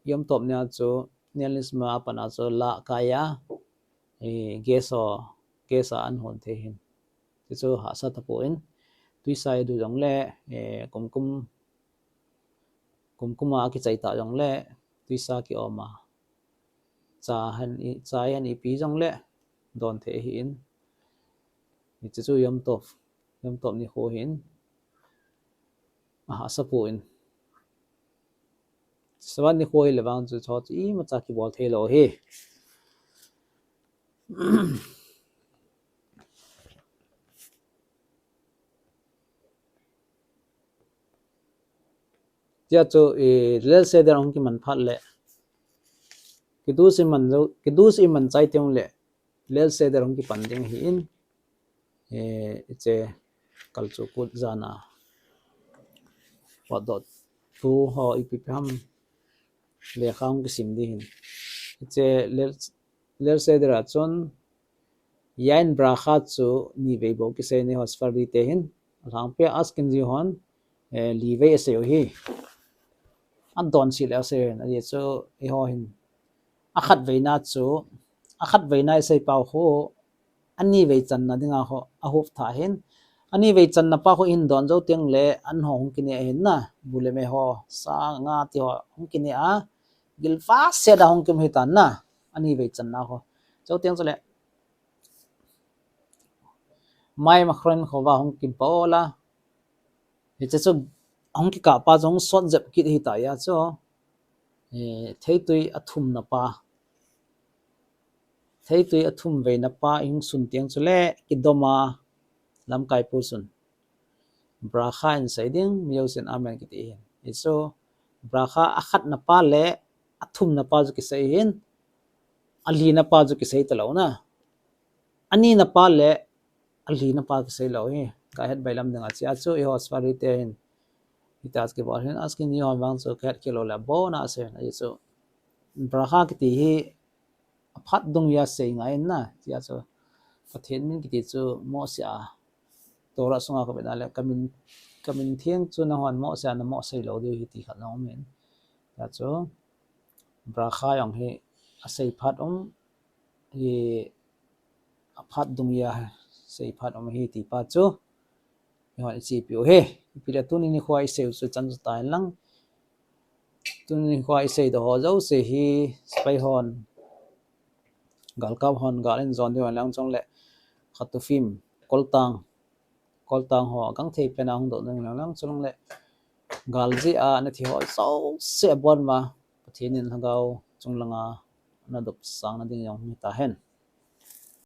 Yom Tov nia chu Neha'is Ma'aser a pat a chu la kai a, eh, gas ho, gas a an hon thei hin. Ti chu hahsa tapon, tuisa i du jong le, eh, kum kum, kum kum a kichai ta jong le, tuisa ki om a. Cha han i, cha han ipi jong le, don thei hi in. Ti chu Yom Tov, Yom Tov nikho hin. Ahahsa pon. Sabbath nikho hi le vang chu chu imacha kibol thei lou hi. Tia chu, eh, Leil Seder hung kiman phat le. Kiddush iman jo, Kiddush iman chai teng le. Leil Seder hung kipan ding ahi in. Eh, iche kal chu kut jan a. Wat dot tu ho ipi pi ham lekha hung kisim ding hin. Iche Leil, Leil Seder a chun Yain Bracha chu ni vei bou kisei ni ho Sephardi te hin. Alhangpi a Ashkenazi hon, eh, li vei asei u hi. An don si le asei hin. Ajeh chu eiho hin. Akhat veina chu, akhat veina isei pau khu, ani vei channa dinga khu, ahup tha hin. Ani vei channa pa khu hin don jou teng le, an ho hung kine ahin na, bu le me ho, sa nga ti ho hung kine a, gilva se da hung kim hi tan na, ani vei channa khu. Jou teng chu le, Mayim Acharonim khu va hung kim pa ola, Hiche chu hung kikah pa chu hung sot jep kit hita a chu, eh, theitui athumna pa. Theitui athum veina pa ihung sun teng chu le kidom a lamkai pu chun. Bracha in sei ding, mi jousen amen kiti hin. Hichu bracha akhatna pa le athumna pa chu kisei hin, alina pa chu kisei talou na. Anina pa le alina pa kisei lou hi. Kahet bailam dinga chia chu eiho Sephardi te hin. Hita chu kibol hin Ashkenazi ho vang chu kahet kilo le abon a asei hin. Ahi chu bracha kiti hi aphat dungjui a sei ngai in na. Chia chu Pathen min kiti chu Mose a Torah sunga kavet na le kamin, kamin theng chu nahon Mose a namo sei lou diu hi ti khat na um in. Chia chu bracha jong hi asei phat um hi aphat dungjui a sei phat um hi ti pa chu. Eiho ichi piu hi. Ipi le tuni nikho isei u chu chan chu ta hen lang. Tuni nikho isei doh ho jouse hi sepai hon. Galkap hon gal in jon diu hen lang chule. Khatufim, koltang. Koltang ho, gangthei pen a hung doh ding lang lang chule. Gal jeh a ana thi ho jouse abon ma. Pathen in lhagao chung langa ana dopsang na ding jong hi ta hen.